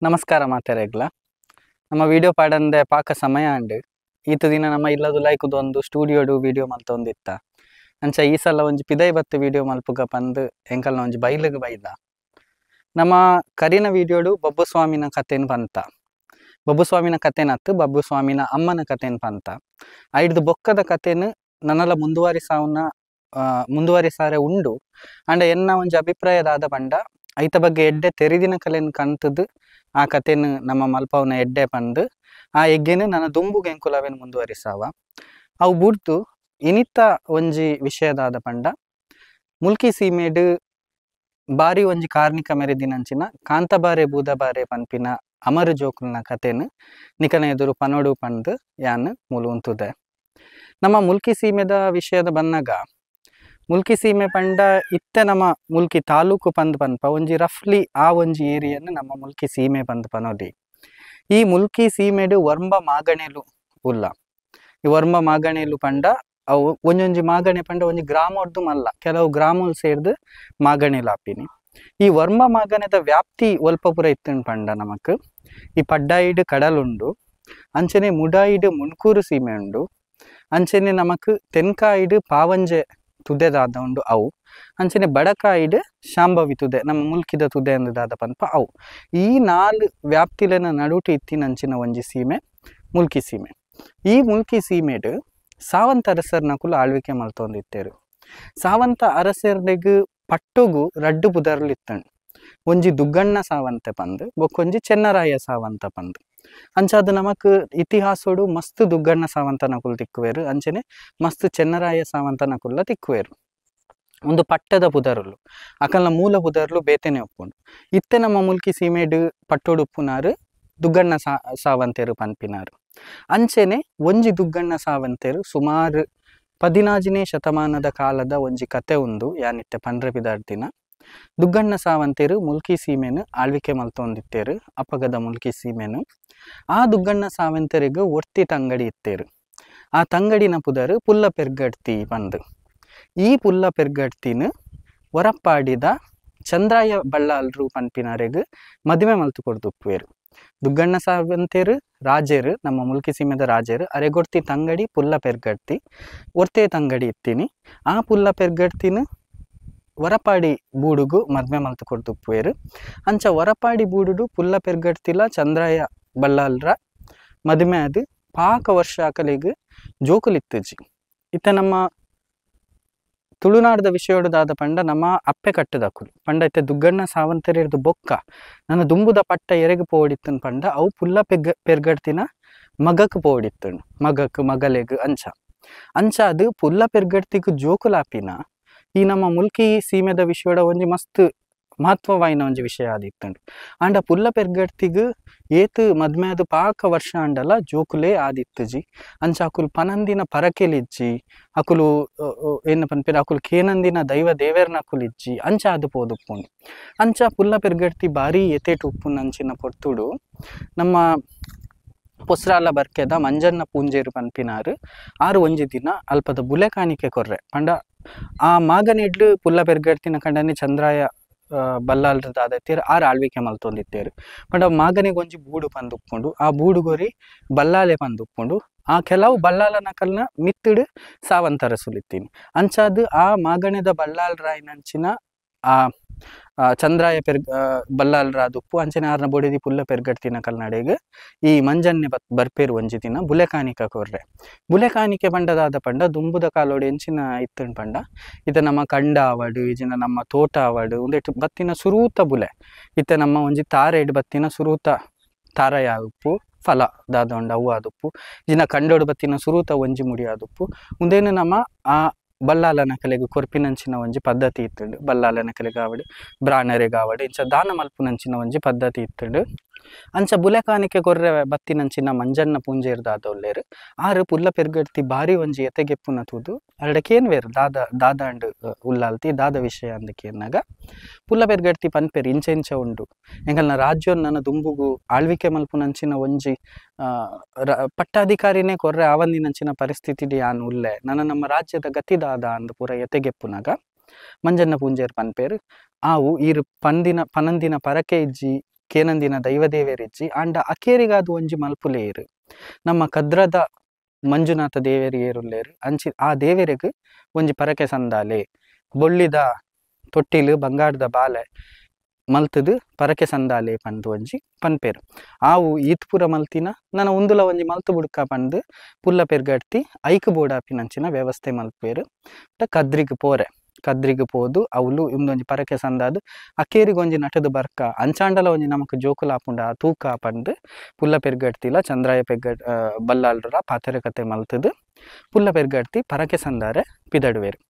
ನಮಸ್ಕಾರ ಮಾತೆರೆಗ್ಲ ನಮ್ಮ ವಿಡಿಯೋ ಪಾಡಂದೆ ಪಾಕ ಸಮಯ ಅಂಡ್ ಈತ ದಿನ ನಮ್ಮ ಇಲ್ಲದು ಲೈಕ್ ಒಂದು ಸ್ಟುಡಿಯೋಡು ವಿಡಿಯೋ ಮಲ್ತೊಂದಿತ್ತ ಅಂಚ ಈ ಸಲ ಒಂಜಿ ಪಿದೈ ಬತ್ತು ವಿಡಿಯೋ ಮಲ್ಪುಗ ಪಂದ್ ಎಂಕಲ್ನ ಒಂಜಿ ಬೈಲುಗು ಬೈದ ನಮ್ಮ ಕರಿನ ವಿಡಿಯೋಡು ಬಬ್ಬುಸ್ವಾಮಿನ ಕಥೆನ್ ಪಂತ ಬಬ್ಬುಸ್ವಾಮಿನ ಕಥೆನತ್ತು ಬಬ್ಬುಸ್ವಾಮಿನ ಅಮ್ಮನ ಕಥೆನ್ ಪಂತ ಐಡ್ದು ಬೊಕ್ಕದ ಕಥೆನ್ ನನ್ನಲ ಮುಂದುವರಿಸಾವನ ಮುಂದುವರಿಸಾರೆ ಉಂಡು ಅಂಡ ಎನ್ನ ಒಂಜಿ ಅಭಿಪ್ರಾಯದಾದ ಪಂಡ ಐತ ಬಗ್ಗೆ ಎಡ್ಡೆ ತೆರಿದಿನ ಕಲೆನ್ ಕಂತದು ಆ ಕಥೆನ್ ನಮ್ಮ ಮಲ್ಪವನ ಎಡ್ಡೆ ಪಂದು ಆ ಎಗ್ಗೆನು ನನ್ನ ದುಂಬುಗೆ ಎಂಕುಲವೇನು ಮುಂದುವರಿಸಾವ ಅವು ಬುಡ್ದು ಇನಿತ ಒಂಜಿ ವಿಷಯದಾದ ಪಂಡ ಮುಲ್ಕಿ ಸೀಮೆಡು ಬಾರಿ ಒಂಜಿ ಕಾರ್ಣಿಕ ಮೆರೆದಿನಂಚಿನ ಕಾಂತಬಾರೆ ಬೂದಬಾರೆ ಪನ್ಪಿನ ಅಮರು ಜೋಕುಲ್ನ ಕಥೆನು ನಿಕನ ಎದುರು ಪನೋಡು ಪಂದು ಯಾನ್ ಮೂಲು ಉಂತುದೆ. ನಮ್ಮ ಮುಲ್ಕಿ ಸೀಮೆದ ವಿಷಯದ ಬನ್ನಗ ಮುಲ್ಕಿ ಸೀಮೆ ಪಂಡ ಇತ್ತೆ ನಮ್ಮ ಮುಲ್ಕಿ ತಾಲೂಕು ಪಂದ್ ಪನ್ಪ ಒಂಜಿ ರಫ್ಲಿ ಆ ಒಂಜಿ ಏರಿಯನ್ನು ನಮ್ಮ ಮುಲ್ಕಿ ಸೀಮೆ ಪಂದ್ ಪನೋದಿ. ಈ ಮುಲ್ಕಿ ಸೀಮೆಡು ವರ್ಂಬ ಮಾಗಣೆಲು ಉಲ್ಲ. ಈ ವರ್ಂಬ ಮಾಗಣೆಲು ಪಂಡ ಅವು ಒಂಜೊಂಜಿ ಮಾಗಣೆ ಪಂಡ ಒಂಜಿ ಗ್ರಾಮೊಡ್ದು ಮಲ್ಲ ಕೆಲವು ಗ್ರಾಮಲ್ ಸೇರ್ದು ಮಾಗಣೆಲು ಆಪಿನಿ. ಈ ವರ್ಂಬ ಮಾಗಣೆದ ವ್ಯಾಪ್ತಿ ಒಲ್ಪಪುರ ಇತ್ತನ್ ಪಂಡ ನಮಕ್ ಈ ಪಡ್ಡಾಯಿಡು ಕಡಲುಂಡು, ಅಂಚನೆ ಮುಡಾಯಿಡು ಮುಣ್ಕೂರು ಸೀಮೆ ಉಂಡು, ಅಂಚನೆ ನಮಕ್ ತೆನ್ಕಾಯಿಡು ಪಾವಂಜೆ ತುದೆ ದಾದ ಉಂಡು ಅವು, ಅಂಚನೆ ಬಡಕಾಯಿಡು ಶಾಂಭವಿ ತುದೆ ನಮ್ಮ ಮುಲ್ಕಿದ ತುದೆ ಅಂದು ದಾದ ಪನ್ಪ ಅವು. ಈ ನಾಲ್ ವ್ಯಾಪ್ತಿಲೆನ ನಡುಟು ಇತ್ತಿನಂಚಿನ ಒಂಜಿ ಸೀಮೆ ಮುಲ್ಕಿ ಸೀಮೆ. ಈ ಮುಲ್ಕಿ ಸೀಮೆಡು ಸಾವಂತ ಅರಸರ್ನಕುಲು ಆಳ್ವಿಕೆ ಮಲ್ತೊಂದಿತ್ತೇರು. ಸಾವಂತ ಅರಸರ್ನೆಗ್ ಪಟ್ಟೊಗು ರಡ್ಡು ಪುದರ್ಲು ಇತ್ತಂಡು, ಒಂಜಿ ದುಗ್ಗಣ್ಣ ಸಾವಂತೆ ಪಂದು ಬೊಕ್ಕೊಂಜಿ ಚೆನ್ನರಾಯ ಸಾವಂತ ಪಂದು. ಅಂಚಾದ ನಮಕ್ ಇತಿಹಾಸೋಡು ಮಸ್ತ್ ದುಗ್ಗಣ್ಣ ಸಾವಂತನಕುಲು ತಿಕ್ಕುವೇರು, ಅಂಚನೆ ಮಸ್ತ್ ಚೆನ್ನರಾಯ ಸಾವಂತನಕುಲ್ಲ ತಿಕ್ಕುವೇರು. ಒಂದು ಪಟ್ಟದ ಪುದರುಲು ಅಕಲ್ನ ಮೂಲ ಪುದರ್ಲು ಬೇತೆನೆ ಒಪ್ಪುಂಡು. ಇತ್ತೆ ನಮ್ಮ ಮುಲ್ಕಿ ಸೀಮೆಡು ಪಟ್ಟೋಡು ಉಪ್ಪುನಾರು ದುಗ್ಗಣ್ಣ ಸಾವಂತೇರು ಪನ್ಪಿನಾರು. ಅಂಚನೆ ಒಂಜಿ ದುಗ್ಗಣ್ಣ ಸಾವಂತೇರು ಸುಮಾರು 14ನೇ ಶತಮಾನದ ಕಾಲದ ಒಂಜಿ ಕತೆ ಉಂದು ಯಾನಿತ್ತೆ ಪಂಡ್ರೆ ಪಿದಾಡ್ದಿನ. ದುಗ್ಗಣ್ಣ ಸಾವಂತೇರು ಮುಲ್ಕಿ ಸೀಮೆನು ಆಳ್ವಿಕೆ ಮಲ್ತೊಂದಿತ್ತೇರು ಅಪ್ಪಗದ ಮುಲ್ಕಿ ಸೀಮೆನು. ಆ ದುಗ್ಗಣ್ಣ ಸಾವಂತರಿಗೆ ಒರ್ತಿ ತಂಗಡಿ ಇತ್ತೇರು. ಆ ತಂಗಡಿನ ಪುದರು ಪುಲ್ಲ ಪೆರ್ಗಡ್ತಿ ಪಂದು. ಈ ಪುಲ್ಲ ಪೆರ್ಗಡ್ತಿನ ಹೊರಪಾಡಿದ ಚಂದ್ರಾಯ ಬಳ್ಳಾಲ್ರು ಪನ್ಪಿನಾರೆಗ್ ಮದುವೆ ಮಲ್ತು ಕೊಡ್ದುಪ್ಪುವೇರು. ದುಗ್ಗಣ್ಣ ಸಾವಂತೇರು ರಾಜೇರು ನಮ್ಮ ಮುಲ್ಕಿ ಸೀಮೆದ ರಾಜೇರು ಅರೆಗೊರ್ತಿ ತಂಗಡಿ ಪುಲ್ಲ ಪೆರ್ಗಡ್ತಿ ಒರ್ತೆ ತಂಗಡಿ ಇತ್ತೀನಿ. ಆ ಪುಲ್ಲ ಪೆರ್ಗಡ್ತಿನ ವರಪಾಡಿ ಬೂಡುಗು ಮದ್ವೆ ಮಲ್ತು ಕೊಡ್ದುಪ್ಪುವೇರು. ಅಂಚ ವರಪಾಡಿ ಬೂಡುಡು ಪುಲ್ಲ ಪೆರ್ಗಡ್ತಿಲ ಚಂದ್ರಾಯ ಬಳ್ಳಾಲ್ರ ಮದುವೆ ಅದು ಪಾಕ ವರ್ಷ ಅಕಲಿಗೆ ಜೋಕುಲಿತ್ತುಜಿ. ಇತ್ತ ನಮ್ಮ ತುಳುನಾಡದ ವಿಷಯದಾದ ಪಂಡ ನಮ್ಮ ಅಪ್ಪೆ ಕಟ್ಟದಕುಲು ಪಂಡ ಇತ್ತೆ ದುಗ್ಗಣ್ಣ ಸಾವಂತರಿರ್ದು ಬೊಕ್ಕ ನನ್ನ ದುಂಬುದ ಪಟ್ಟ ಎರೆಗ್ ಪೋಡಿತ್ತನ್ ಪಂಡ ಅವು ಪುಲ್ಲ ಪೆರ್ಗಡ್ತಿನ ಮಗಕ್ ಪೋಡಿತ್ತನ್ ಮಗಕ್ ಮಗಲೆಗ್ ಅಂಚ ಅಂಚ ಅದು ಪುಲ್ಲ ಪೆರ್ಗಡ್ತಿಗ್ ಜೋಕುಲಾಪಿನ ಈ ನಮ್ಮ ಮುಲ್ಕಿ ಸೀಮೆದ ವಿಷಯದ ಒಂಜಿ ಮಸ್ತ್ ಮಹತ್ವವಾಯಿನ ಒಂಜಿ ವಿಷಯ ಆದಿತ್ತಂಡು. ಆಂಡ ಪುಲ್ಲ ಪೆರ್ಗಡ್ತಿಗ್ ಏತ್ ಮದ್ಮೆ ಅದು ಪಾಕ ವರ್ಷ ಅಂಡಲ ಜೋಕುಲೇ ಆದಿತ್ತುಜಿ. ಅಂಚ ಅಕುಲು ಪನಂದಿನ ಪರಕೆಲಿಜ್ಜಿ, ಅಕುಲು ಏನು ಪನ್ಪೇರು ಅಕುಲು ಕೇನಂದಿನ ದೈವ ದೇವೇರ್ನ ಅಕುಲಿಜ್ಜಿ ಅಂಚ ಅದು ಪೋದುಪ್ಪುಂಡು. ಅಂಚ ಪುಲ್ಲ ಪೆರ್ಗಡ್ತಿ ಭಾರಿ ಎತೇಟು ಉಪ್ಪುನ ಅಂಚಿನ ಪೊರ್ತುಡು ನಮ್ಮ ಪೊಸ್ರಾಲ ಬರ್ಕೆದ ಮಂಜನ್ನ ಪೂಂಜೇರು ಪನ್ಪಿನಾರು ಆರು ಒಂಜಿ ದಿನ ಅಲ್ಪದ ಬುಲೆ ಕಾಣಿಕೆ ಕೊರ್ರೆ ಪಂಡ ಆ ಮಾಗನಿಡ್ಲು ಪುಲ್ಲ ಪೆರ್ಗಡ್ತಿನ ಕಂಡನೆ ಚಂದ್ರಾಯ ಬಲ್ಲಾಲ್ರ ದಾದತ್ತೇರು ಆರು ಆಳ್ವಿಕೆ ಮಲ್ತೊಂದಿತ್ತೇರು. ಪಂಡ ಮಾಗನಿಗೆ ಒಂಜಿ ಬೂಡು ಪಂದುಪ್ಪುಂಡು, ಆ ಬೂಡುಗೊರಿ ಬಲ್ಲಾಲೆ ಪಂದುಪ್ಪುಂಡು. ಆ ಕೆಲವು ಬಲ್ಲಾಲನ ಕಲ್ನ ಮಿತ್ತುಡು ಸಾವಂತರ ಸುಲಿತ್ತೀನಿ. ಅಂಚಾದು ಆ ಮಾಗಣದ ಬಲ್ಲಾಲ್ರಾಯಿನಂಚಿನ ಆ ಚಂದ್ರಾಯ ಬಲ್ಲಾಲ್ರ ದುಪ್ಪು ಅಂಚನೆ ಆರ್ನ ಬೊಡಿದಿ ಪುಲ್ಲ ಪೆರ್ಗಡ್ತಿನ ಕಲ್ನಡೆಗ್ ಈ ಮಂಜನ್ನೆ ಬರ್ಪೇರು ಒಂಜಿ ದಿನ ಬುಲೆ ಕಾಣಿಕೆ ಕೊರ್ರೆ. ಬುಲೆ ಕಾಣಿಕೆ ಪಂಡದಾದ ಪಂಡ ದುಂಬುದ ಕಾಲೋಡು ಎಂಚಿನ ಇತ್ತನ್ ಪಂಡ ಇತ್ತ ನಮ್ಮ ಕಂಡ ಆವಡು ಇಜಿನ ನಮ್ಮ ತೋಟ ಆವಡು ಒಂದೆಟ್ಟು ಬತ್ತಿನ ಸುರೂತ ಬುಲೆ ಇತ್ತ ನಮ್ಮ ಒಂಜಿ ತಾರೆಡ್ ಬತ್ತಿನ ಸುರೂತ ತಾರಯ ಉಪ್ಪು ಫಲ ದಾದ ಉಂಡು ಅವು ಆದುಪ್ಪು ಇಜಿನ ಕಂಡೋಡು ಬತ್ತಿನ ಸುರೂತ ಒಂಜಿ ಮುಡಿ ಆದುಪ್ಪು ಉಂದೇನು ನಮ್ಮ ಆ ಬಲ್ಲಾಲನ ಕಲೆಗೆ ಕೊರ್ಪಿನಂಚಿನ ಒಂಜಿ ಪದ್ಧತಿ ಇತ್ತುಂಡು. ಬಲ್ಲಾಲನ ಕಲೆಗೆ ಆವಡು ಬ್ರಾಣರಿಗೆ ಆವಡು ಇಂಚ ದಾನ ಮಲ್ಪುನಂಚಿನ ಒಂಜಿ ಪದ್ಧತಿ ಇತ್ತುಂಡು. ಅಂಚ ಬುಲೆ ಕಾಣಿಕೆ ಕೊರ್ರೆ ಬತ್ತಿನಂಚಿನ ಮಂಜನ್ನ ಪೂಂಜೇರ್ದಾದೊಲ್ಲೇರು ಆರು ಪುಲ್ಲ ಪೆರ್ಗಡ್ತಿ ಭಾರಿ ಒಂಜಿ ಎತೆಗೆಪ್ಪುನ ತೂದು ಅರಡಕೇನ್ ವೇರು ದಾದ ದಾದಾಂಡು ಉಲ್ಲಾಲ್ತಿ ದಾದ ವಿಷಯ ಅಂದಕೇನಾಗ ಪುಲ್ಲ ಪೆರ್ಗಡ್ತಿ ಪನ್ಪೇರು ಇಂಚ ಇಂಚ ಉಂಡು ಎಂಕಲ್ನ ರಾಜ್ಯ ನನ್ನ ದುಂಬುಗು ಆಳ್ವಿಕೆ ಮಲ್ಪುನಂಚಿನ ಒಂಜಿ ಪಟ್ಟಾಧಿಕಾರಿನೇ ಕೊರ್ರೆ ಆವಂದಿನಂಚಿನ ಪರಿಸ್ಥಿತಿ ಯಾನ್ ಉಲ್ಲೆ ನನ್ನ ನಮ್ಮ ರಾಜ್ಯದ ಗತಿ ದಾದ ಅಂದು ಪೂರ ಎತೆಗೆಪ್ಪುನಾಗ ಮಂಜನ್ನ ಪೂಂಜೇರ್ ಪನ್ಪೇರು ಆವು ಈರು ಪಂದಿನ ಪನಂದಿನ ಪರಕೆ ಇಜ್ಜಿ ಕೇನಂದಿನ ದೈವದೇವೇರಿಜ್ಜಿ ಆಂಡ ಅಕೇರಿಗಾದ ಒಂಜಿ ಮಲ್ಪುಲೇರು ನಮ್ಮ ಕದ್ರದ ಮಂಜುನಾಥ ದೇವೇರು ಏರುಲ್ಲೇರು ಅಂಚಿ ಆ ದೇವರಿಗೆ ಒಂಜಿ ಪರಕೆ ಸಂದಾಲೆ ಬೊಳ್ಳಿದ ತೊಟ್ಟಿಲು ಬಂಗಾರದ ಬಾಲೆ ಮಲ್ತದು ಪರಕೆ ಸಂದಾಲೆ ಪಂದು ಒಂಜಿ ಪನ್ಪೇರು ಆವು ಈತ್ಪುರ ಮಲ್ತಿನ ನನ್ನ ಉಂದುಲ ಒಂಜಿ ಮಲ್ತು ಬುಡ್ಕ ಪಂದು ಪುಲ್ಲ ಪೆರ್ಗಡ್ತಿ ಐಕ್ ಬೋಡಾಪಿನಂಚಿನ ವ್ಯವಸ್ಥೆ ಮಲ್ಪೇರು ಕದ್ರಿಗೆ ಪೋರೆ ಕದ್ರಿಗೆ ಪೋದು ಅವಳು ಇಂದೊಂಜಿ ಪರಕೆ ಸಂದಾದು ಅಕೇರಿಗೊಂಜಿ ನಟದು ಬರ್ಕ ಅಂಚಾಂಡಲ ಒಂಜಿ ನಮಕ್ ಜೋಕುಲಾಪುಂಡ ತೂಕ ಪಂದು ಪುಲ್ಲ ಪೆರ್ಗಡ್ತಿಲ ಚಂದ್ರಾಯ ಪೆರ್ಗಡ್ ಬಲ್ಲಾಳ್ರ ಪಾತೆರೆ ಕತೆ ಮಲ್ತದು ಪುಲ್ಲ ಪೆರ್ಗಡ್ತಿ ಪರಕೆ ಸಂದಾರೆ ಪಿದಡುವೇರು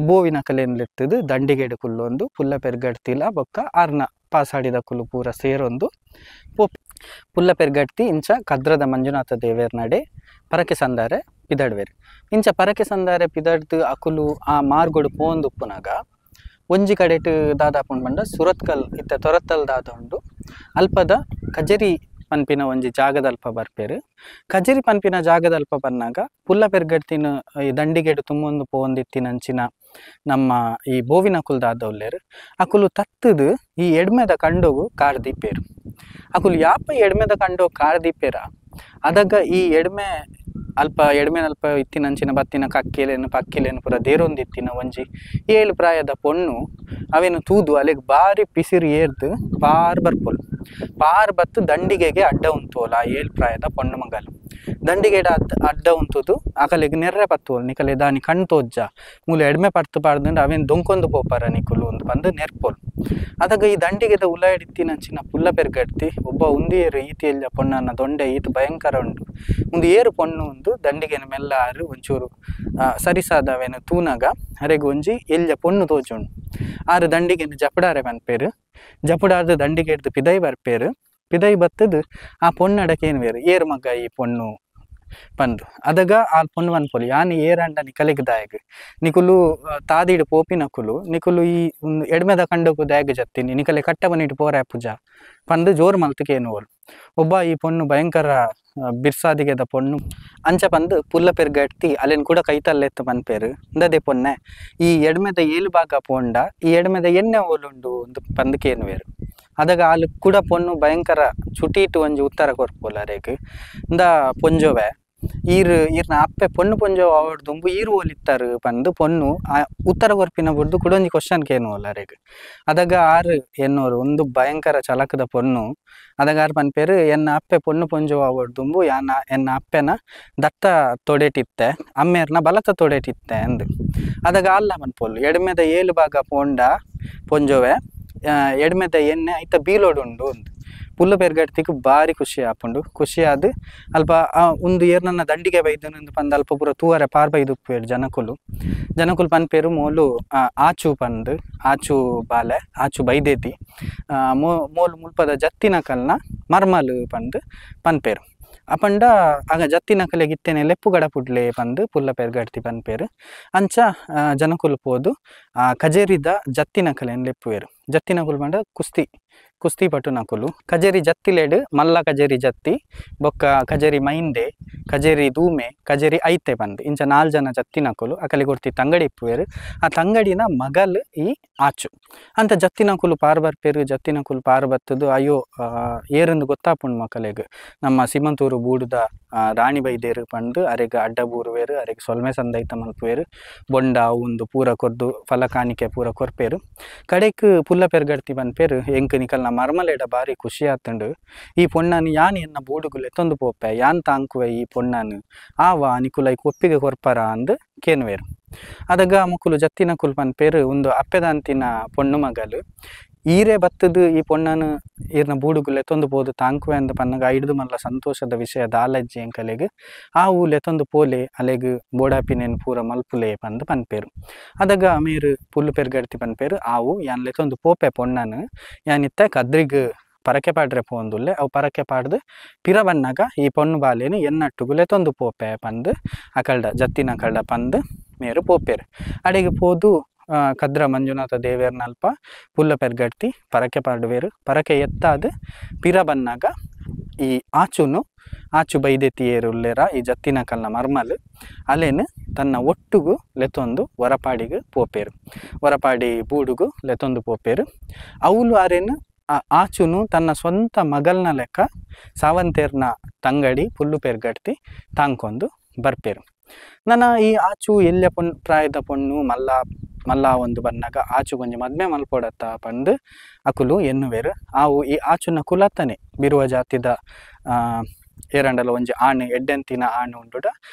ಬೋವಿನ ಕಲೆನ್ಲೆತ್ತದು ದಂಡಿಗೆಡು ಕುಲ್ಲೊಂದು ಪುಲ್ಲ ಪೆರ್ಗಡ್ತಿಲ ಬೊಕ್ಕ ಆರ್ನ ಪಾಸಾಡಿದ ಕುಲು ಪೂರ ಸೇರೊಂದು ಪುಲ್ಲ ಪೆರ್ಗಡ್ತಿ ಇಂಚ ಕದ್ರದ ಮಂಜುನಾಥ ದೇವೇರ್ ನಡೆ ಪರಕೆ ಸಂದಾರೆ ಪಿದಡ್ವೇರು ಇಂಚ ಪರಕೆ ಸಂದಾರೆ ಪಿದಡ್ದು ಅಕುಲು ಆ ಮಾರ್ಗೊಡು ಪೋಂದು ಉಪ್ಪುನಾಗ ಒಂಜಿ ಕಡೆಟ್ ದಾದಾಪುಂಡು ಪಂಡ ಸುರತ್ಕಲ್ ಇತ್ತ ತೊರತ್ತಲ್ ದಾದ ಉಂಡು ಅಲ್ಪದ ಕಜರಿ ಪನ್ಪಿನ ಒಂಜಿ ಜಾಗದ ಅಲ್ಪ ಬರ್ಪೇರು ಕಜರಿ ಪನ್ಪಿನ ಜಾಗದ ಅಲ್ಪ ಬನ್ನಾಗ ಪುಲ್ಲ ಪೆರ್ಗಡ್ತಿನ ಈ ದಂಡಿಗೆಡು ತುಂಬೊಂದು ಪೋಂದಿತ್ತಿನಂಚಿನ ನಮ್ಮ ಈ ಬೋವಿನ ಕುಲ್ ದಾದವ್ಲೇರು ಅಕುಲು ತತ್ತದು ಈ ಎಡ್ಮೆದ ಕಂಡೋಗು ಕಾರ್ ದೀಪೇರು ಅಕುಲು ಯಾಪ ಎಡ್ಮೆದ ಕಂಡೋಗು ಕಾರ್ ದೀಪೇರ ಅದಾಗ ಈ ಎಡ್ಮೆ ಅಲ್ಪ ಎಡ್ಮೆನಲ್ಪ ಇತ್ತಿನಂಚಿನ ಬತ್ತಿನ ಕಕ್ಕಿಲೇನು ಪಕ್ಕಿಲೇನು ಪೂರ ದೇರೊಂದಿತ್ತಿನ ಒಂಜಿ ಏಳು ಪ್ರಾಯದ ಪೊಣ್ಣು ಅವೇನು ತೂದು ಅಲ್ಲಿಗೆ ಬಾರಿ ಪಿಸಿರು ಏರ್ದು ಪಾರ್ ಬರ್ಪೋಲು ಪಾರ್ ಬತ್ತು ದಂಡಿಗೆಗೆ ಅಡ್ಡ ಉಂತೋಲ ಆ ಏಳು ಪ್ರಾಯದ ಪೊಣ್ಣು ಮಗಲು ದಂಡಿಗೆಡ ಅಡ್ಡ ಉಂತುದು ಅಕಲಿಗೆ ನೆರ್ರೆ ಪತ್ತುವೋಲು ನಿಕಲೆ ದಾನಿ ಕಣ್ ತೋಜ್ಜ ಮೂಲ ಎಡ್ಮೆ ಪಡ್ತು ಪಾಡ್ದಂಡು ಅವೇನು ದೊಂಕೊಂದು ಪೋಪಾರ ನಿಕುಲು ಒಂದು ಬಂದು ನೆರ್ಪೋಲು ಅದಾಗ ಈ ದಂಡಿಗೆದ ಉಲಾಡಿತ್ತಿನಂಚಿನ ಪುಲ್ಲ ಪೆರ್ಗಡ್ತಿ ಒಬ್ಬ ಉಂದಿಯರು ಈತಿಯಲ್ಲ ಪೊಣ್ಣನ ದೊಂಡೆ ಈತು ಭಯಂಕರ ಉಂಟು ಒಂದು ಏರು ಪೊಣ್ಣು ಒಂದು ದಂಡಿಗೆನ ಮೆಲ್ಲ ಆರು ಒಂಚೂರು ಸರಿಸಾದವೇನು ತೂನಾಗ ಅರೆಗೆ ಒಂಜಿ ಎಲ್ಯ ಪೊಣ್ಣು ತೋಜುಂಡು ಆರು ದಂಡಿಗೆನ ಜಪಡಾರೆ ಪನ್ಪೇರು ಜಪಡಾರ್ದು ದಂಡಿಗೆ ಹಿಡ್ದು ಪಿದೈ ಬರ್ಪೇರು ಪಿದೈ ಬತ್ತದು ಆ ಪೊಣ್ಣಡಕ್ಕೆ ಏನು ಬೇರು ಏರು ಮಗ್ಗ ಈ ಪೊಣ್ಣು ಪಂದು ಅದಗ ಆ ಪೊಣ್ಣು ಪನ್ಪೊಲಿ ಯಾನ್ ಏರಂಡ ನಿಕಲಿಗ್ ದಾಯಗ್ ನಿಕುಲು ತಾದಿಡು ಪೋಪಿನಕುಲು ನಿಕುಲು ಈ ಎಡ್ಮೆದ ಕಂಡಕು ದಾಯಗ್ ಜತ್ತೀನಿ ನಿಕಲೆ ಕಟ್ಟ ಬನ್ನಿಟ್ಟು ಪೋರೆ ಪೂಜಾ ಪಂದು ಜೋರು ಮಲ್ತಕೇನುವೋಲು ಒಬ್ಬ ಈ ಪೊಣ್ಣು ಭಯಂಕರ ಬಿರ್ಸಾದಿಗೆದ ಪೊಣ್ಣು ಅಂಚ ಪಂದು ಪುಲ್ಲ ಪೆರ್ಗಡ್ತಿ ಅಲ್ಲೇನು ಕೂಡ ಕೈತಲ್ಲೆತ್ತು ಪನ್ಪೇರು ಇಂದದೆ ಪೊನ್ನೆ ಈ ಎಡ್ಮೆದ ಏಳು ಭಾಗ ಪೋಂಡ ಈ ಎಡ್ಮೆದ ಎಣ್ಣೆ ಓಲುಂಡು ಒಂದು ಪಂದಕೇನುವೇರು ಅದಾಗ ಅಲ್ಲಿ ಕೂಡ ಪೊಣ್ಣು ಭಯಂಕರ ಚುಟೀಟು ಒಂಜಿ ಉತ್ತರ ಕೊರ್ಪೋಲ ಅರೆಗ್ ಇಂದ ಪೊಂಜೋವೆ ಈರು ಈರ್ನ ಅಪ್ಪೆ ಪೊಣ್ಣು ಪೊಂಜೋ ಅವಡ್ ದುಂಬು ಈರು ಓಲಿತ್ತಾರು ಪಂದು ಪೊಣ್ಣು ಆ ಉತ್ತರ ಕೊರ್ಪಿನ ಬುಡ್ದು ಕೂಡ ಒಂಜಿ ಕ್ವಶನ್ ಕೇನುವಲ್ಲ ಅರೆಗ್ ಅದಾಗ ಆರು ಎನ್ನೋರು ಒಂದು ಭಯಂಕರ ಚಲಕದ ಪೊಣ್ಣು ಅದಾಗ ಆರು ಪನ್ಪೇರು ಎನ್ನ ಅಪ್ಪೆ ಪೊಣ್ಣು ಪೊಂಜೋ ಅವಡ್ ದುಂಬು ಯಾನ ಎನ್ನ ಅಪ್ಪೆನ ದತ್ತ ತೊಡೆಟಿತ್ತೆ ಅಮ್ಮೇರ್ನ ಬಲತ ತೊಡೆಟಿತ್ತೆ ಅಂದು ಅದಾಗ ಅಲ್ಲ ಪನ್ಪೊಲ್ಲು ಎಡ್ಮೆದ ಏಳು ಭಾಗ ಪೋಂಡ ಪೊಂಜೋವೆ ಎಡ್ಮೆದ ಎಣ್ಣೆ ಐತ ಬೀಲೋಡುಂಡು ಒಂದು ಪುಲ್ಲ ಪೆರ್ಗಡ್ತಿಗೆ ಭಾರಿ ಖುಷಿ ಆಪುಂಡು ಖುಷಿ ಆದ್ ಅಲ್ಪ ಒಂದು ಏರ್ನನ್ನ ದಂಡಿಗೆ ಬೈದನು ಪಂದ್ ಅಲ್ಪ ಪೂರ ತೂವರೆ ಪಾರ್ ಬೈದು ಉಪ್ಪೇರು ಜನಕುಲು ಜನಕುಲು ಪನ್ಪೇರು ಮೋಲು ಆಚು ಪಂದು ಆಚು ಬಾಲೆ ಆಚು ಬೈದೇತಿ ಮೋಲು ಮುಲ್ಪದ ಜತ್ತಿನ ಕಲ್ನ ಮರ್ಮಲು ಪಂದು ಪನ್ಪೇರು ಅಪಂಡ ಆಗ ಜತ್ತಿನ ಕಲೆಗೆ ಇತ್ತೇನೆ ಲೆಪ್ಪು ಗಡಪುಡ್ಲೆ ಪಂದು ಪುಲ್ಲ ಪೆರ್ಗಡ್ತಿ ಪನ್ಪೇರು ಅಂಚ ಜನಕುಲು ಪೋದು ಆ ಕಜೇರಿದ ಜತ್ತಿನ ಕಲೆಯನ್ನು ಲೆಪ್ಪುವೇರು ಜತ್ತಿನ ಕುಲು ಪಂಡ ಕುಸ್ತಿ ಕುಸ್ತಿ ಪಟು ನಕುಲು ಕಜೇರಿ ಜತ್ತಿಲೇಡು ಮಲ್ಲ ಕಜೇರಿ ಜತ್ತಿ ಬೊಕ್ಕ ಕಜೇರಿ ಮೈಂದೆ ಕಜೇರಿ ದೂಮೆ ಕಜೇರಿ ಐತೆ ಬಂದು ಇಂಚ ನಾಲ್ ಜನ ಜತ್ತಿ ನಕುಲು ಅಕಲಿ ಕೊಡ್ತಿ ತಂಗಡಿ ಇಪ್ಪುವೇರು ಆ ತಂಗಡಿನ ಮಗಲ್ ಈ ಆಚು ಅಂತ ಜತ್ತಿನ ಕುಲು ಪಾರ್ ಬರ್ಪೇರು ಜತ್ತಿನ ಕುಲು ಪಾರ್ ಬತ್ತದು ಅಯ್ಯೋ ಏರಂದು ಗೊತ್ತಾಪುಂಡು ಮಕ್ಕಳಿಗೆ ನಮ್ಮ ಸಿಮಂತೂರು ಬೂಡುದ ರಾಣಿ ಬೈದೇರು ಪಂದು ಅರೆಗೆ ಅಡ್ಡ ಬೂರುವೇರು ಅರೆಗೆ ಸೊಲ್ಮೆ ಸಂದೈತ ಮಲ್ಪುವೇರು ಬೊಂಡ ಉಂದು ಪೂರ ಕೊರ್ದು ಫಲಕಾಣಿಕೆ ಪೂರ ಕೊರ್ಪೇರು ಕಡೆಕ್ ಪುಲ್ಲ ಪೆರ್ಗಡ್ತಿ ಪನ್ಪೇರು ಎಂಕ್ ನಿಕಲ್ನ ಮರ್ಮಲೇಡ ಬಾರಿ ಖುಷಿ ಆತುಂಡು ಈ ಪೊಣ್ಣನು ಯಾನ್ ಎನ್ನ ಬೂಡುಗುಲೆ ತೊಂದು ಪೋಪೆ ಯಾನ್ ತಾಂಕುವೆ ಈ ಪೊಣ್ಣನು ಆವ ನಿಕುಲೈ ಒಪ್ಪಿಗೆ ಕೊರ್ಪರ ಅಂದು ಕೇನುವೇರು ಅದಗ ಮುಕುಲು ಜತ್ತಿನ ಕುಲ್ ಪನ್ಪೇರು ಒಂದು ಅಪ್ಪೆದಾಂತಿನ ಪೊಣ್ಣು ಮಗಲು ಈರೆ ಬತ್ತದು ಈ ಪೊಣ್ಣನು ಈರ್ನ ಬೂಡುಗು ಲೆತ್ತೊಂದು ಪೋದು ತಾಂಕುವೆ ಅಂದ ಪನ್ನಗ ಐಡ್ದು ಮಲ್ಲ ಸಂತೋಷದ ವಿಷಯ ದಾಲಜ್ಜಿ ಎಂಕಲೆಗ್ ಆ ಊ ಲೆತ್ತೊಂದು ಪೋಲೆ ಅಲೆಗ್ ಬೋಡಾಪಿನೇನು ಪೂರ ಮಲ್ಪುಲೆ ಪಂದು ಪನ್ಪೇರು ಅದಗ ಮೇರು ಪುಲ್ಲು ಪೆರ್ಗಡ್ತಿ ಪನ್ಪೇರು ಆವು ಯಾನ್ ಲೆತ್ತೊಂದು ಪೋಪೆ ಪೊಣ್ಣನು ಯಾನಿತ್ತ ಕದ್ರಿಗ್ ಪರಕೆ ಪಾಡ್ರೆ ಪೋಂದುಲ್ಲೆ ಅವು ಪರಕೆ ಪಾಡ್ದು ಪಿರ ಬನ್ನಾಗ ಈ ಪೊಣ್ಣು ಬಾಲೇನು ಎನ್ನಟ್ಟುಗು ಲೆತ್ತೊಂದು ಪೋಪೆ ಪಂದು ಅಕಲ್ಡ ಜತ್ತಿನ ಅಕಲ್ಡ ಪಂದು ಮೇರು ಪೋಪೇರು ಅಡೆಗೆ ಪೋದು ಕದ್ರ ಮಂಜುನಾಥ ದೇವೇರ್ನಲ್ಪ ಪುಲ್ಲ ಪೆರ್ಗಡ್ತಿ ಪರಕೆ ಪಾಡುವೇರು ಪರಕೆ ಎತ್ತಾದ ಪಿರ ಬನ್ನಾಗ ಈ ಆಚುನು ಆಚು ಬೈದೆತಿಯೇರು ಉಲ್ಲೇರ ಈ ಜತ್ತಿನ ಕಲ್ನ ಮರ್ಮಲ್ ಅಲೇನು ತನ್ನ ಒಟ್ಟುಗು ಲೆತ್ತೊಂದು ವರಪಾಡಿಗೆ ಪೋಪೇರು ವರಪಾಡಿ ಬೂಡುಗು ಲೆತ್ತೊಂದು ಪೋಪೇರು ಅವಳು ಆರೇನು ಆಚುನು ತನ್ನ ಸ್ವಂತ ಮಗಲ್ನ ಲೆಕ್ಕ ಸಾವಂತೇರ್ನ ತಂಗಡಿ ಪುಲ್ಲು ಪೆರ್ಗಡ್ತಿ ತಾಂಕೊಂದು ಬರ್ಪೇರು. ನನ್ನ ಈ ಆಚು ಎಲ್ಯ ಪ್ರಾಯದ ಪೊಣ್ಣು ಮಲ್ಲ ಮಲ್ಲ ಒಂದು ಬನ್ನಾಗ ಆಚು ಕೊಂಚ ಮದ್ಮೆ ಮಲ್ಪೊಡತ್ತ ಪಂದು ಅಕುಲು ಎನ್ನುವೇರು. ಆವು ಈ ಆಚುನ ಕುಲತ್ತನೆ ಬಿರುವ ಜಾತಿದ ಏರಂಡಲ ಒಂಜಿ ಆಣು ಎಡ್ಡೆಂತಿನ ಆಣು ಉಂಡುಡ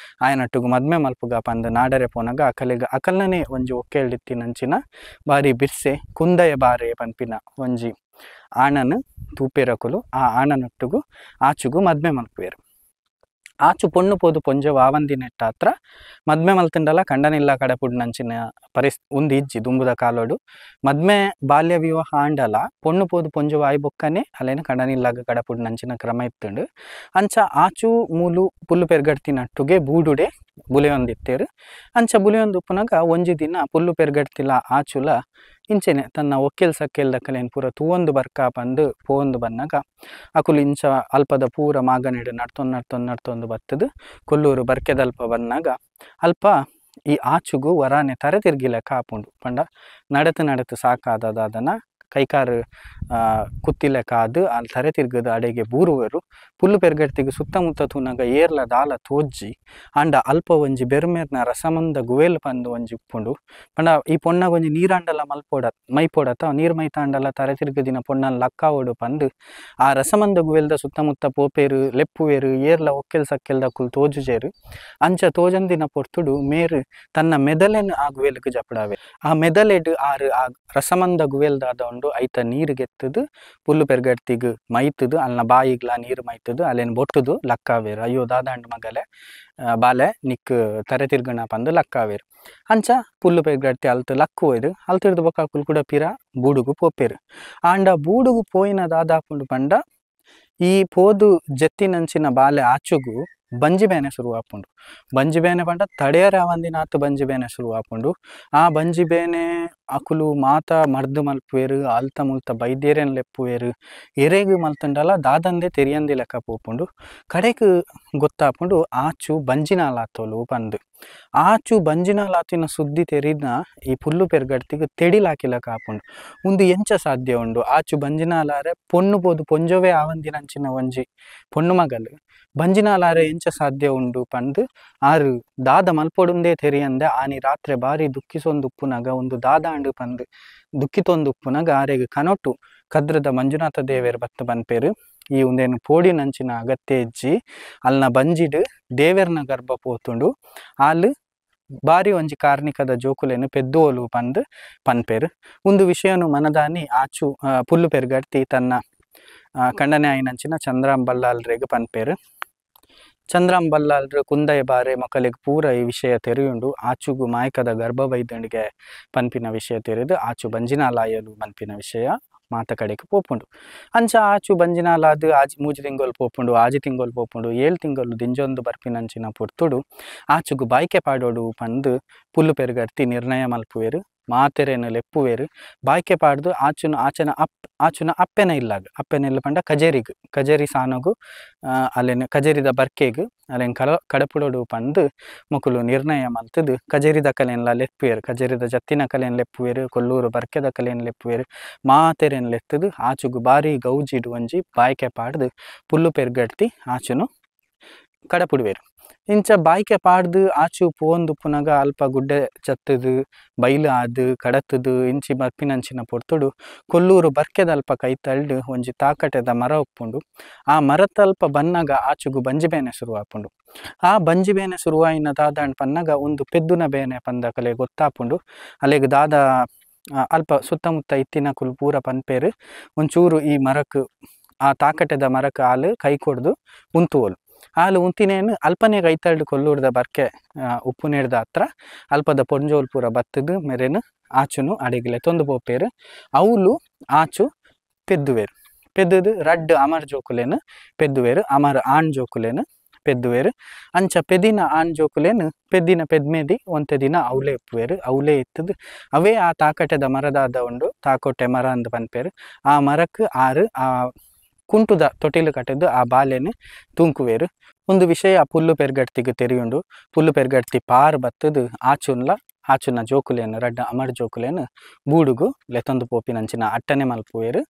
ಆಯನಟ್ಟುಗು ಮದ್ಮೆ ಮಲ್ಪುಗ ಪಂದು ನಾಡರೆ ಪೋನಾಗ ಅಕಲಿಗ ಅಕಲ್ನನೆ ಒಂಜಿ ಒಕ್ಕೆಳ್ಳಿತ್ತಿನಂಚಿನ ಬಾರಿ ಬಿರ್ಸೆ ಕುಂದಯ ಬಾರೆ ಪನ್ಪಿನ ಒಂಜಿ ಆಣನು ತೂಪೇರಕುಲು ಆ ಆಣನೊಟ್ಟುಗು ಆಚುಗು ಮದ್ಮೆ ಮಲ್ಪುವೇರು. ಆಚು ಪೊಣ್ಣು ಪೋದು ಪೊಂಜೆ ವಾವಂದಿನೆಟ್ಟಾತ್ರ ಮದ್ಮೆ ಮಲ್ತಿಂಡಲ ಕಂಡನಿಲ್ಲ ಕಡಪುಡ್ನಂಚಿನ ಉಂದು ಇಜ್ಜಿ ದುಂಬುದ ಕಾಲೋಡು ಮದ್ಮೆ ಬಾಲ್ಯ ವಿವಾಹ ಆಂಡಲ ಪೊಣ್ಣು ಪೋದು ಪೊಂಜೆ ವಾಯಿ ಬೊಕ್ಕನೆ ಅಲ್ಲೇನ ಕಂಡನಿಲ್ಲಾಗ ಕಡಪುಡ್ನಂಚಿನ ಕ್ರಮ ಇತ್ತುಂಡು. ಅಂಚ ಆಚು ಮೂಲು ಪುಲ್ಲು ಪೆರ್ಗಡ್ತಿನಟ್ಟುಗೆ ಬೂಡುಡೆ ಬುಲೆಯೊಂದಿತ್ತೇರು. ಅಂಚ ಬುಲೆಯೊಂದು ಉಪ್ಪುನಾಗ ಒಂಜಿ ದಿನ ಪುಲ್ಲು ಪೆರ್ಗಡ್ತಿಲ ಆಚುಲ ಇಂಚೆನೆ ತನ್ನ ಒಕ್ಕೆಲ್ ಸಕ್ಕೆಲ್ ದಕ್ಕಲೇನು ಪೂರ ತೂವೊಂದು ಬರ್ಕ ಪಂದು ಪೋವೊಂದು ಬನ್ನಾಗ ಅಕುಲು ಇಂಚ ಅಲ್ಪದ ಪೂರ ಮಾಗನಿಡು ನಡ್ತೊಂದು ನಡ್ತೊಂದು ನಡ್ತೊಂದು ಬತ್ತದು ಕೊಲ್ಲೂರು ಬರ್ಕೆದಲ್ಪ ಬನ್ನಾಗ ಅಲ್ಪ ಈ ಆಚುಗು ವರಾನೆ ತರೆ ತಿರ್ಗಿಲೆಕ್ಕ ಆಪುಂಡು. ಪಂಡ ನಡತು ನಡತು ಸಾಕಾದದಾದನ ಕೈಕಾರು ಕುತ್ತಿಲೆಕ್ಕ ಅದು ಅಲ್ಲಿ ತರೆ ತಿರ್ಗದ ಅಡೆಗೆ ಬೂರುವರು. ಪುಲ್ಲು ಪೆರ್ಗಡ್ತಿಗೆ ಸುತ್ತಮುತ್ತ ತೂನಾಗ ಏರ್ಲ ದಾಲ ತೋಜ್ಜಿ ಅಂಡ ಅಲ್ಪ ಒಂಜಿ ಬೆರ್ಮೆರ್ನ ರಸಮಂದ ಗುವೆಲ್ ಪಂದು ಒಂಜಿ ಉಪ್ಪುಂಡು. ಪಂಡ ಈ ಪೊಣ್ಣಗ ಒಂಜಿ ನೀರಾಂಡಲ ಮಲ್ಪೋಡ ಮೈಪೋಡತ ನೀರು ಮೈತಾಂಡಲ ತರೆ ತಿರ್ಗದಿನ ಪೊಣ್ಣನ ಲಕ್ಕಾವೋಡು ಪಂದು ಆ ರಸಮಂದ ಗುವೆಲ್ದ ಸುತ್ತಮುತ್ತ ಪೋಪೇರು ಲೆಪ್ಪುವೇರು ಏರ್ಲ ಒಕ್ಕೆಲ್ ಸಕ್ಕೆಲ್ದ ಕುಲ್ ತೋಜುಜೇರು. ಅಂಚ ತೋಜಂದಿನ ಪೊರ್ತುಡು ಮೇರು ತನ್ನ ಮೆದಲೆನ್ ಆ ಗುವೆಲ್ಗೆ ಜಪಡಾವೆ. ಆ ಮೆದಲೆಡ್ ಆರು ಆ ರಸಮಂದ ಗುವೆಲ್ದಾದ ಉಂಡು ಐತ ನೀರುಗೆತ್ತದು ಪುಲ್ಲು ಪೆರ್ಗಡ್ತಿಗ್ ಮೈತದು ಅಲ್ನ ಬಾಯಿಗ್ಲ ನೀರು ಮೈತದು ಅಲ್ಲೇನು ಬೊಟ್ಟುದು ಲಕ್ಕಾವೇರು. ಅಯ್ಯೋ ದಾದಾಂಡ್ ಮಗಲೆ ಬಾಲೆ ನಿಕ್ ತರೆ ತಿರ್ಗಣ ಪಂದು ಲಕ್ಕಾವೇರು. ಅಂಚ ಪುಲ್ಲು ಪೆರ್ಗಡ್ತಿ ಅಲ್ತು ಲಕ್ಕುವೇರು. ಅಲ್ತಿರ್ದು ಬೊಕ್ಕ ಕುಲ್ ಕೂಡ ಪಿರ ಬೂಡುಗು ಪೋಪೇರು. ಆಂಡ ಬೂಡುಗು ಪೋಯಿನ ದಾದಾಪುಂಡು ಪಂಡ ಈ ಪೋದು ಜತ್ತಿನಂಚಿನ ಬಾಲೆ ಆಚುಗು ಬಂಜಿ ಬೇನೆ ಶುರು ಆಪುಂಡು. ಬಂಜಿ ಬೇನೆ ಪಂಡ ತಡೆಯರ ಆವಂದಿನಾತು ಬಂಜಿ ಬೇನೆ ಶುರು ಆಪುಂಡು. ಆ ಬಂಜಿ ಬೇನೆ ಅಕುಲು ಮಾತ ಮರ್ದು ಮಲ್ಪುವೇರು ಅಲ್ತ ಮುಲ್ತ ಬೈದ್ಯರೇನು ಲೆಪ್ಪುವೇರು ಎರೆಗು ಮಲ್ತಂಡಲ ದಾದಂದೆ ತೆರಿಯಂದಿ ಲೆಕ್ಕ ಪೋಪುಂಡು. ಕಡೆಗೆ ಗೊತ್ತಾಪುಂಡು ಆಚು ಬಂಜಿನಾಲಾತೋಲು ಪಂದು. ಆಚು ಬಂಜಿನಾಲಾತಿನ ಸುದ್ದಿ ತೆರಿದ ಈ ಪುಲ್ಲು ಪೆರ್ಗಡ್ತಿಗೆ ತೆಡಿಲಾಕಿಲಕ ಆಪುಂಡು. ಉಂದು ಎಂಚ ಸಾಧ್ಯ ಉಂಡು ಆಚು ಬಂಜಿನಾಲಾರೆ ಪೊಣ್ಣು ಪೋದು ಪೊಂಜೊವೆ ಆವಂದಿನಂಚಿನ ಒಂಜಿ ಪೊಣ್ಣು ಮಗಲು ಬಂಜಿನಾಲಾರೆ ಎಂಚ ಸಾಧ್ಯ ಉಂಡು ಪಂದು ಆರು ದಾದ ಮಲ್ಪೊಡುಂದೇ ತೆರಿಯಂದೆ ಆನಿ ರಾತ್ರಿ ಬಾರಿ ದುಃಖಿಸೊಂದು ಉಪ್ಪುನಾಗ ಒಂದು ದಾದಾಂಡು ಪಂದು ದುಃಖಿತೊಂದು ಉಪ್ಪುನಾಗ ಆರೆಗ್ ಕನೊಟ್ಟು ಕದ್ರದ ಮಂಜುನಾಥ ದೇವೇರ್ ಬತ್ತ ಪನ್ಪೇರು ಈ ಒಂದೇನು ಪೋಡಿನಂಚಿನ ಅಗತ್ಯ ಇಜ್ಜಿ ಅಲ್ನ ಬಂಜಿಡ್ ದೇವೇರ್ನ ಗರ್ಭ ಪೋತುಂಡು ಆಲ್ ಬಾರಿ ಒಂಜಿ ಕಾರ್ಣಿಕದ ಜೋಕುಲೇನು ಪೆದ್ದೋಲು ಪಂದು ಪನ್ಪೇರು. ಒಂದು ವಿಷಯನು ಮನದಾನಿ ಆಚು ಪುಲ್ಲು ಪೆರ್ಗಡ್ತಿ ತನ್ನ ಕಂಡನೆ ಆಯಿನಂಚಿನ ಚಂದ್ರಾಂಬಲ್ಲಾಲ್ರೆಗ್ ಪನ್ಪೇರು. ಚಂದ್ರಾಂಬಲ್ಲಾಲ್ರು ಕುಂದಯ ಬಾರೆ ಮಕ್ಕಳಿಗೆ ಪೂರ ಈ ವಿಷಯ ತೆರೆಯುಂಡು. ಆಚುಗು ಮಾಯಕದ ಗರ್ಭವೈದಂಡಿಗೆ ಪನ್ಪಿನ ವಿಷಯ ತೆರೆದು ಆಚು ಬಂಜಿನಾಲಾಯಲು ಪನ್ಪಿನ ವಿಷಯ ಮಾತ ಕಡೆಗೆ ಪೋಪುಂಡು. ಅಂಚ ಆಚು ಬಂಜಿನಾಲಾದು ಆಜಿ ಮೂಜಿ ತಿಂಗೊಲು ಪೋಪುಂಡು ಆಜಿ ತಿಂಗೊಲು ಪೋಪುಂಡು 7 ತಿಂಗೊಲು ದಿಂಜೊಂದು ಬರ್ಪಿನಂಚಿನ ಪೊರ್ತುಡು ಆಚುಗು ಬಾಯ್ಕೆ ಪಾಡೋಡು ಪಂದು ಪುಲ್ಲು ಪೆರ್ಗಡ್ತಿ ನಿರ್ಣಯ ಮಲ್ಪುವೇರು. ಮಾತೆರೇನು ಲೆಪ್ಪುವೇರು ಬಾಯ್ಕೆ ಪಾಡ್ದು ಆಚುನ ಆಚನ ಆಚುನ ಅಪ್ಪೆನ ಇಲ್ಲಾಗ ಅಪ್ಪೆನ ಇಲ್ಲ ಪಂಡ ಕಜೇರಿಗ್ ಕಜೇರಿ ಸಾನಗು ಅಲ್ಲೇನು ಕಜೇರಿದ ಬರ್ಕೆಗ್ ಅಲ್ಲೇನು ಕಡಪುಡೋಡು ಪಂದು ಮೊಕುಲು ನಿರ್ಣಯ ಮಲ್ತದು ಕಜೇರಿದ ಕಲೆನ್ಲ ಲೆಪ್ಪುವೇರು ಕಜೇರಿದ ಜತ್ತಿನ ಕಲೆನ್ ಲೆಪ್ಪುವೇರು ಕೊಲ್ಲೂರು ಬರ್ಕೆದ ಕಲೆನ್ ಲೆಪ್ಪುವೇರು ಮಾತೆರೇನು ಲೆತ್ತದು ಆಚುಗು ಬಾರಿ ಗೌಜಿಡು ಒಂಜಿ ಬಾಯ್ಕೆ ಪಾಡ್ದು ಪುಲ್ಲು ಪೆರ್ಗಡ್ತಿ ಆಚುನು ಕಡಪುಡುವೇರು. ಇಂಚ ಬಾಯ್ಕೆ ಪಾಡ್ದು ಆಚು ಪೋಂದು ಪುನಗ ಅಲ್ಪ ಗುಡ್ಡೆ ಚತ್ತದು ಬೈಲು ಆದು ಕಡತದು ಇಂಚಿ ಬರ್ಪಿನಂಚಿನ ಪೊರ್ತುಡು ಕೊಲ್ಲೂರು ಬರ್ಕೆದಲ್ಪ ಕೈ ತಳ್ಳು ಒಂಜಿ ತಾಕಟೆದ ಮರ ಉಪ್ಪುಂಡು. ಆ ಮರತಲ್ಪ ಬನ್ನಾಗ ಆಚುಗು ಬಂಜಿ ಬೇನೆ ಶುರು ಆಪುಂಡು. ಆ ಬಂಜಿ ಬೇನೆ ಶುರುವಾಯಿನ ದಾದಾಂಡ್ ಪನ್ನಾಗ ಒಂದು ಪೆದ್ದುನ ಬೇನೆ ಪಂದಕಲೆ ಗೊತ್ತಾಪುಂಡು. ಅಲೆಗ್ ದಾದ ಅಲ್ಪ ಸುತ್ತಮುತ್ತ ಇತ್ತಿನ ಕುಲ್ ಪೂರ ಪನ್ಪೇರು ಒಂಚೂರು ಈ ಮರಕ್ ಆ ತಾಕಟೆದ ಮರಕ್ಕೆ ಹಾಲು ಕೈ ಕೊಡ್ದು ಉಂತುವೋಲು. ಹಾಲು ಉಂತಿನೇನು ಅಲ್ಪನೆ ಕೈತಳ್ಳು ಕೊಲ್ಲೂರ್ದ ಬರ್ಕೆ ಉಪ್ಪು ನೇಡ್ದ ಹತ್ರ ಅಲ್ಪದ ಪೊಂಜೋಲ್ ಪೂರ ಬತ್ತದು ಮೆರೇನು ಆಚುನು ಅಡಿಗಲೆ ತೊಂದು ಪೋಪೇರು. ಅವುಲು ಆಚು ಪೆದ್ದುವೇರು. ಪೆದ್ದುದು ರಡ್ಡು ಅಮರ್ ಜೋಕುಲೇನು ಪೆದ್ದುವೇರು ಅಮರ್ ಆಣ್ ಜೋಕುಲೇನು ಪೆದ್ದುವೇರು. ಅಂಚ ಪೆದಿನ ಆಣ್ ಜೋಕುಲೇನು ಪೆದ್ದಿನ ಪೆದ್ಮೇದಿ ಒಂತೆ ದಿನ ಅವಲೇ ಉಪ್ಪುವೇರು ಅವಲೇ ಇತ್ತದು ಅವೇ ಆ ತಾಕಟೆದ ಮರದಾದ ಉಂಡು ತಾಕೋಟೆ ಮರ ಅಂದ್ ಪನ್ಪೇರು. ಆ ಮರಕ್ಕೆ ಆರು ಆ ಕುಂಟುದ ತೊಟಿಲು ಕಟ್ಟೆದ್ದು ಆ ಬಾಲೆನು ತೂಂಕುವೇರು. ಒಂದು ವಿಷಯ ಪುಲ್ಲು ಪೆರ್ಗಡ್ತಿಗೆ ತೆರಿಯುಂಡು. ಪುಲ್ಲು ಪೆರ್ಗಡ್ತಿ ಪಾರ್ ಬತ್ತದು ಆಚುನ್ಲ ಆಚುನ ಜೋಕುಲೇನು ರಡ್ಡ ಅಮರ್ ಜೋಕುಲೇನು ಬೂಡುಗು ಲೆತೊಂದು ಪೋಪಿನಂಚಿನ ಅಟ್ಟನೆ ಮಲ್ಪುವೇರು.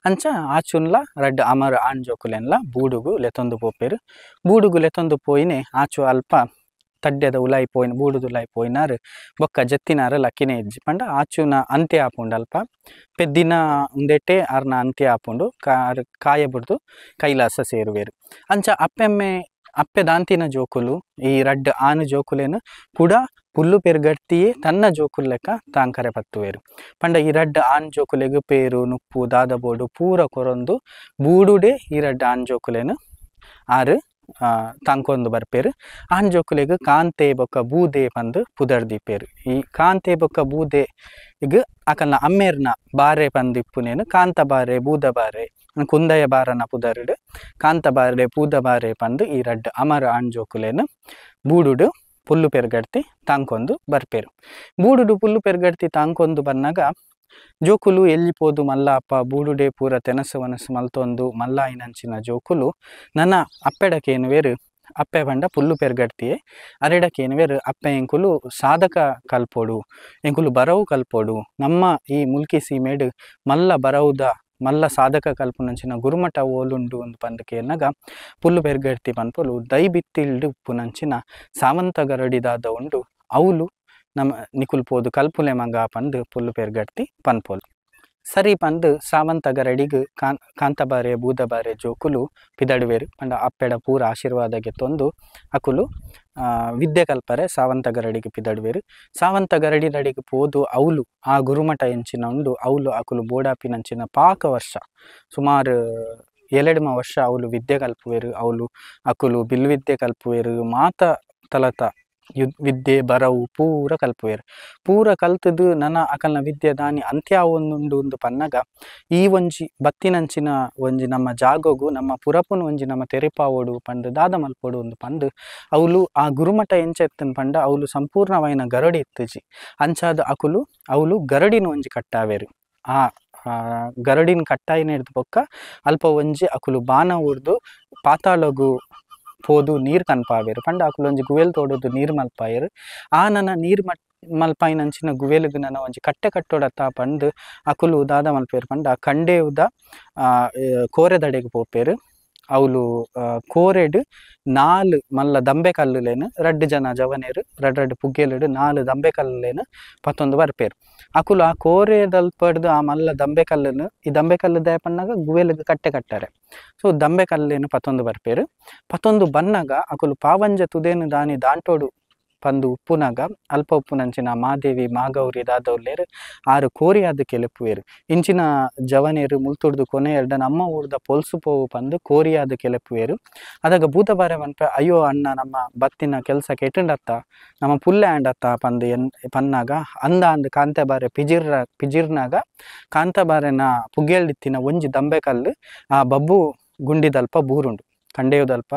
ಅಂಚ ಆಚುನ್ಲ ರಡ್ಡ ಅಮರ್ ಆಣ್ ಜೋಕುಲೇನ್ಲ ಬೂಡುಗು ಲೆತೊಂದು ಪೋಪೇರು. ಬೂಡುಗು ಲೆತೊಂದು ಪೋಯಿನೆ ಆಚು ಅಲ್ಪ ತಡ್ಡೆದ ಉಲಾಯಿ ಪೋಯಿನ ಬೂಡುದು ಉಲಾಯಿ ಪೋಯಿನಾರು ಬೊಕ್ಕ ಜತ್ತಿನಾರು ಲಕ್ಕಿನೇ ಇಜ್ಜಿ ಪಂಡ ಆಚುನ ಅಂತ್ಯ ಆಪುಂಡು. ಅಲ್ಪ ಪೆದ್ದಿನ ಉಂದೆಟೆ ಆರ್ನ ಅಂತ್ಯ ಆಪುಂಡು, ಕಾಯ ಬುಡ್ದು ಕೈಲಾಸ ಸೇರುವೇರು. ಅಂಚ ಅಪ್ಪೆಮ್ಮೆ ಅಪ್ಪೆ ದಾಂತಿನ ಜೋಕುಲು ಈ ರಡ್ಡ್ ಆನು ಜೋಕುಲೇನು ಕೂಡ ಪುಲ್ಲು ಪೆರ್ಗಡ್ತಿಯೇ ತನ್ನ ಜೋಕುಲ್ ಲೆಕ್ಕ ತಾಂಕರೆ ಪತ್ತುವೇರು. ಪಂಡ ಈ ರಡ್ಡ್ ಆನ್ ಜೋಕುಲೆಗ್ ಪೇರು ನುಪ್ಪು ದಾದಬೋಡು ಪೂರ ಕೊರೊಂದು ಬೂಡುಡೆ ಈ ರಡ್ಡ್ ಆನ್ ಜೋಕುಲೇನು ಆರು ತಾಂಕೊಂದು ಬರ್ಪೇರು. ಆನ್ ಜೋಕುಲೆಗ್ ಕಾಂತೆ ಬೊಕ್ಕ ಬೂದೆ ಪಂದು ಪುದರ್ದಿಪ್ಪೇರು. ಈ ಕಾಂತೆ ಬೊಕ್ಕ ಬೂದೆ ಈಗ ಅಕಲ್ನ ಅಮ್ಮೇರ್ನ ಬಾರೆ ಪಂದು ಇಪ್ಪುನೇನು ಕಾಂತ ಬಾರೆ ಬೂದ ಬಾರೆ ಕುಂದಯ ಬಾರನ ಪುದರ್ಡು ಕಾಂತ ಬಾರೆ ಬೂದ ಬಾರೆ ಪಂದು ಈ ರಡ್ಡ್ ಅಮರ ಆಣ್ ಜೋಕುಲೇನು ಬೂಡುಡು ಪುಲ್ಲು ಪೆರ್ಗಡ್ತಿ ತಾಂಕೊಂದು ಬರ್ಪೇರು. ಬೂಡುಡು ಪುಲ್ಲು ಪೆರ್ಗಡ್ತಿ ತಾಂಕೊಂದು ಬನ್ನಾಗ ಜೋಕುಲು ಎಲ್ಲಿ ಪೋದು ಮಲ್ಲ ಅಪ್ಪ ಬೂಡುಡೆ ಪೂರ ತೆನಸು ವನಸು ಮಲ್ತೊಂದು ಮಲ್ಲಾಯಿನಂಚಿನ ಜೋಕುಲು ನನ್ನ ಅಪ್ಪೆಡಕೇನುವೇರು ಅಪ್ಪೆ ಪಂಡ ಪುಲ್ಲು ಪೆರ್ಗಡ್ತಿಯೇ ಅರೆಡಕೇನುವೇರು ಅಪ್ಪೆ ಎಂಕುಲು ಸಾಧಕ ಕಲ್ಪೋಡು ಎಂಕುಲು ಬರವು ಕಲ್ಪೋಡು ನಮ್ಮ ಈ ಮುಲ್ಕಿ ಸೀಮೆಡು ಮಲ್ಲ ಬರವುದ ಮಲ್ಲ ಸಾಧಕ ಕಲ್ಪುನಂಚಿನ ಗುರುಮಠ ಓಲುಂಡು ಒಂದು ಪಂದಕೇನಗ ಪುಲ್ಲು ಪೆರ್ಗಡ್ತಿ ಪನ್ಪೊಲು ದೈಬಿತ್ತಿಲ್ಡು ಉಪ್ಪುನಂಚಿನ ಸಾವಂತ ಗರಡಿದಾದ ಉಂಡು ಅವುಲು ನಮ್ಮ ನಿಕುಲ್ ಪೋದು ಕಲ್ಪುಲೆ ಮಂಗ ಪಂದು ಪುಲ್ಲು ಪೆರ್ಗಡ್ತಿ ಪನ್ಪೋಲು. ಸರಿ ಪಂದು ಸಾವಂತ ಗರಡಿಗ್ ಕಾಂತಬಾರೆ ಬೂದಬಾರೆ ಜೋಕುಲು ಪಿದಡುವೇರು. ಪಂಡ ಅಪ್ಪೆಡ ಪೂರ ಆಶೀರ್ವಾದಗೆ ತೊಂದು ಅಕುಲು ವಿದ್ಯೆ ಕಲ್ಪರೆ ಸಾವಂತ ಗರಡಿಗೆ ಪಿದಡುವೇರು. ಸಾವಂತ ಗರಡಿ ನಡಿಗೆ ಪೋದು ಅವುಲು ಆ ಗುರುಮಠ ಎಂಚಿನ ಉಂಡು ಅವುಲು ಅಕುಲು ಬೋಡಾಪಿನಂಚಿನ ಪಾಕ ವರ್ಷ ಸುಮಾರು 7 ವರ್ಷ ಅವುಲು ವಿದ್ಯೆ ಕಲ್ಪುವೇರು. ಅವುಲು ಅಕುಲು ಬಿಲ್ವಿದ್ಯೆ ಕಲ್ಪುವೇರು ಮಾತ ತಲತ ವಿದ್ಯೆ ಬರವು ಪೂರ ಕಲ್ಪುವೇರು. ಪೂರ ಕಲ್ತದು ನನ್ನ ಅಕಲ್ನ ವಿದ್ಯೆ ದಾನಿ ಅಂತ್ಯ ಒಂದುಂಡು ಒಂದು ಪನ್ನಗ ಈ ಒಂಜಿ ಬತ್ತಿನಂಚಿನ ಒಂಜಿ ನಮ್ಮ ಜಾಗೋಗು ನಮ್ಮ ಪುರಪುನ ಒಂಜಿ ನಮ್ಮ ತೆರಿಪಾವೋಡು ಪಂಡು ದಾದ ಮಲ್ಪೋಡು ಒಂದು ಪಂಡು ಅವುಲು ಆ ಗುರುಮಠ ಎಂಚೆತ್ತನ್ ಪಂಡ ಅವುಲು ಸಂಪೂರ್ಣವಾಯಿನ ಗರಡಿ ಇತ್ತುಜಿ. ಅಂಚಾದ ಅಕುಲು ಅವುಲು ಗರಡಿನ ಒಂಜಿ ಕಟ್ಟಾವೇರು. ಆ ಗರಡಿನ ಕಟ್ಟಾಯಿನ ಹಿಡ್ದು ಬೊಕ್ಕ ಅಲ್ಪ ಒಂಜಿ ಅಕುಲು ಬಾಣ ಊರ್ದು ಪಾತಾಳಗು ಪೋದು ನೀರು ಕನ್ಪಾವೇರು. ಪಂಡ ಅಕುಲು ಒಂಜಿ ಗುವೆಲ್ ತೋಡೋದು ನೀರು ಮಲ್ಪಾಯರು. ಆ ನನ್ನ ನೀರು ಮಲ್ಪಾಯಿನಂಚಿನ ಗುವೆಲ್ಗ್ ನನ್ನ ಒಂಜಿ ಕಟ್ಟೆ ಕಟ್ಟೋಡತ್ತ ಪಂದು ಅಕುಲು ದಾದ ಮಲ್ಪೇರು ಪಂಡ ಕಂಡೇವುದ ಕೋರೆದಡೆಗೆ ಪೋಪೇರು. ಅವುಲು ಕೋರೆಡು 4 ಮಲ್ಲ ದಂಬೆ ಕಲ್ಲುಲೇನು ರಡ್ಡು ಜನ ಜವನೇರು ರಡ್ಡು ರಡ್ಡು ಪುಗ್ಗೆಲುಡು 4 ದಂಬೆ ಕಲ್ಲುಲೇನು ಪತ್ತೊಂದು ಬರ್ಪೇರು. ಅಕುಲು ಆ ಕೋರೆದಲ್ಪಡ್ದು ಆ ಮಲ್ಲ ದಂಬೆ ಕಲ್ಲನ್ನು ಈ ದಂಬೆ ಕಲ್ಲು ದಯಪನ್ನಾಗ ಗುವೆಲ್ಗ್ ಕಟ್ಟೆ ಕಟ್ಟಾರೆ. ಸೊ ದಂಬೆ ಕಲ್ಲೇನು ಪತ್ತೊಂದು ಬರ್ಪೇರು. ಪತ್ತೊಂದು ಬನ್ನಾಗ ಅಕುಲು ಪಾವಂಜ ತುದೇನು ದಾನಿ ದಾಂಟೋಡು ಪಂದು ಉಪ್ಪುನಾಗ ಅಲ್ಪ ಉಪ್ಪುನಂಚಿನ ಮಾದೇವಿ ಮಾಗೌರಿ ದಾದೌಲ್ಲೇರು ಆರು ಕೋರಿಯಾದ ಕೆಲಪುವೇರು. ಇಂಚಿನ ಜವನೇರು ಮುಲ್ತುಡ್ದು ಕೊನೆ ಎರಡ ನಮ್ಮ ಊರ್ದ ಪೊಲ್ಸು ಪೋವು ಪಂದು ಕೋರಿಯಾದ ಕೆಲಪುವೇರು. ಅದಾಗ ಭೂತಬಾರೆ ಪನ್ಪ ಅಯ್ಯೋ ಅಣ್ಣ ನಮ್ಮ ಬತ್ತಿನ ಕೆಲಸ ಕೆಟ್ಟಂಡತ್ತ ನಮ್ಮ ಪುಲ್ಲೆ ಆಂಡತ್ತ ಪಂದು ಎನ್ ಪನ್ನಾಗ ಅಂದ ಅಂದ ಕಾಂತಬಾರೆ ಪಿಜಿರ್ನಾಗ ಕಾಂತಬಾರೆನ ಪುಗ್ಗೆಲ್ಡಿತ್ತಿನ ಒಂಜಿ ದಂಬೆ ಕಲ್ಲು ಆ ಬಬ್ಬು ಗುಂಡಿದಲ್ಪ ಬೂರುಂಡು ಕಂಡೆಯುದಲ್ಪ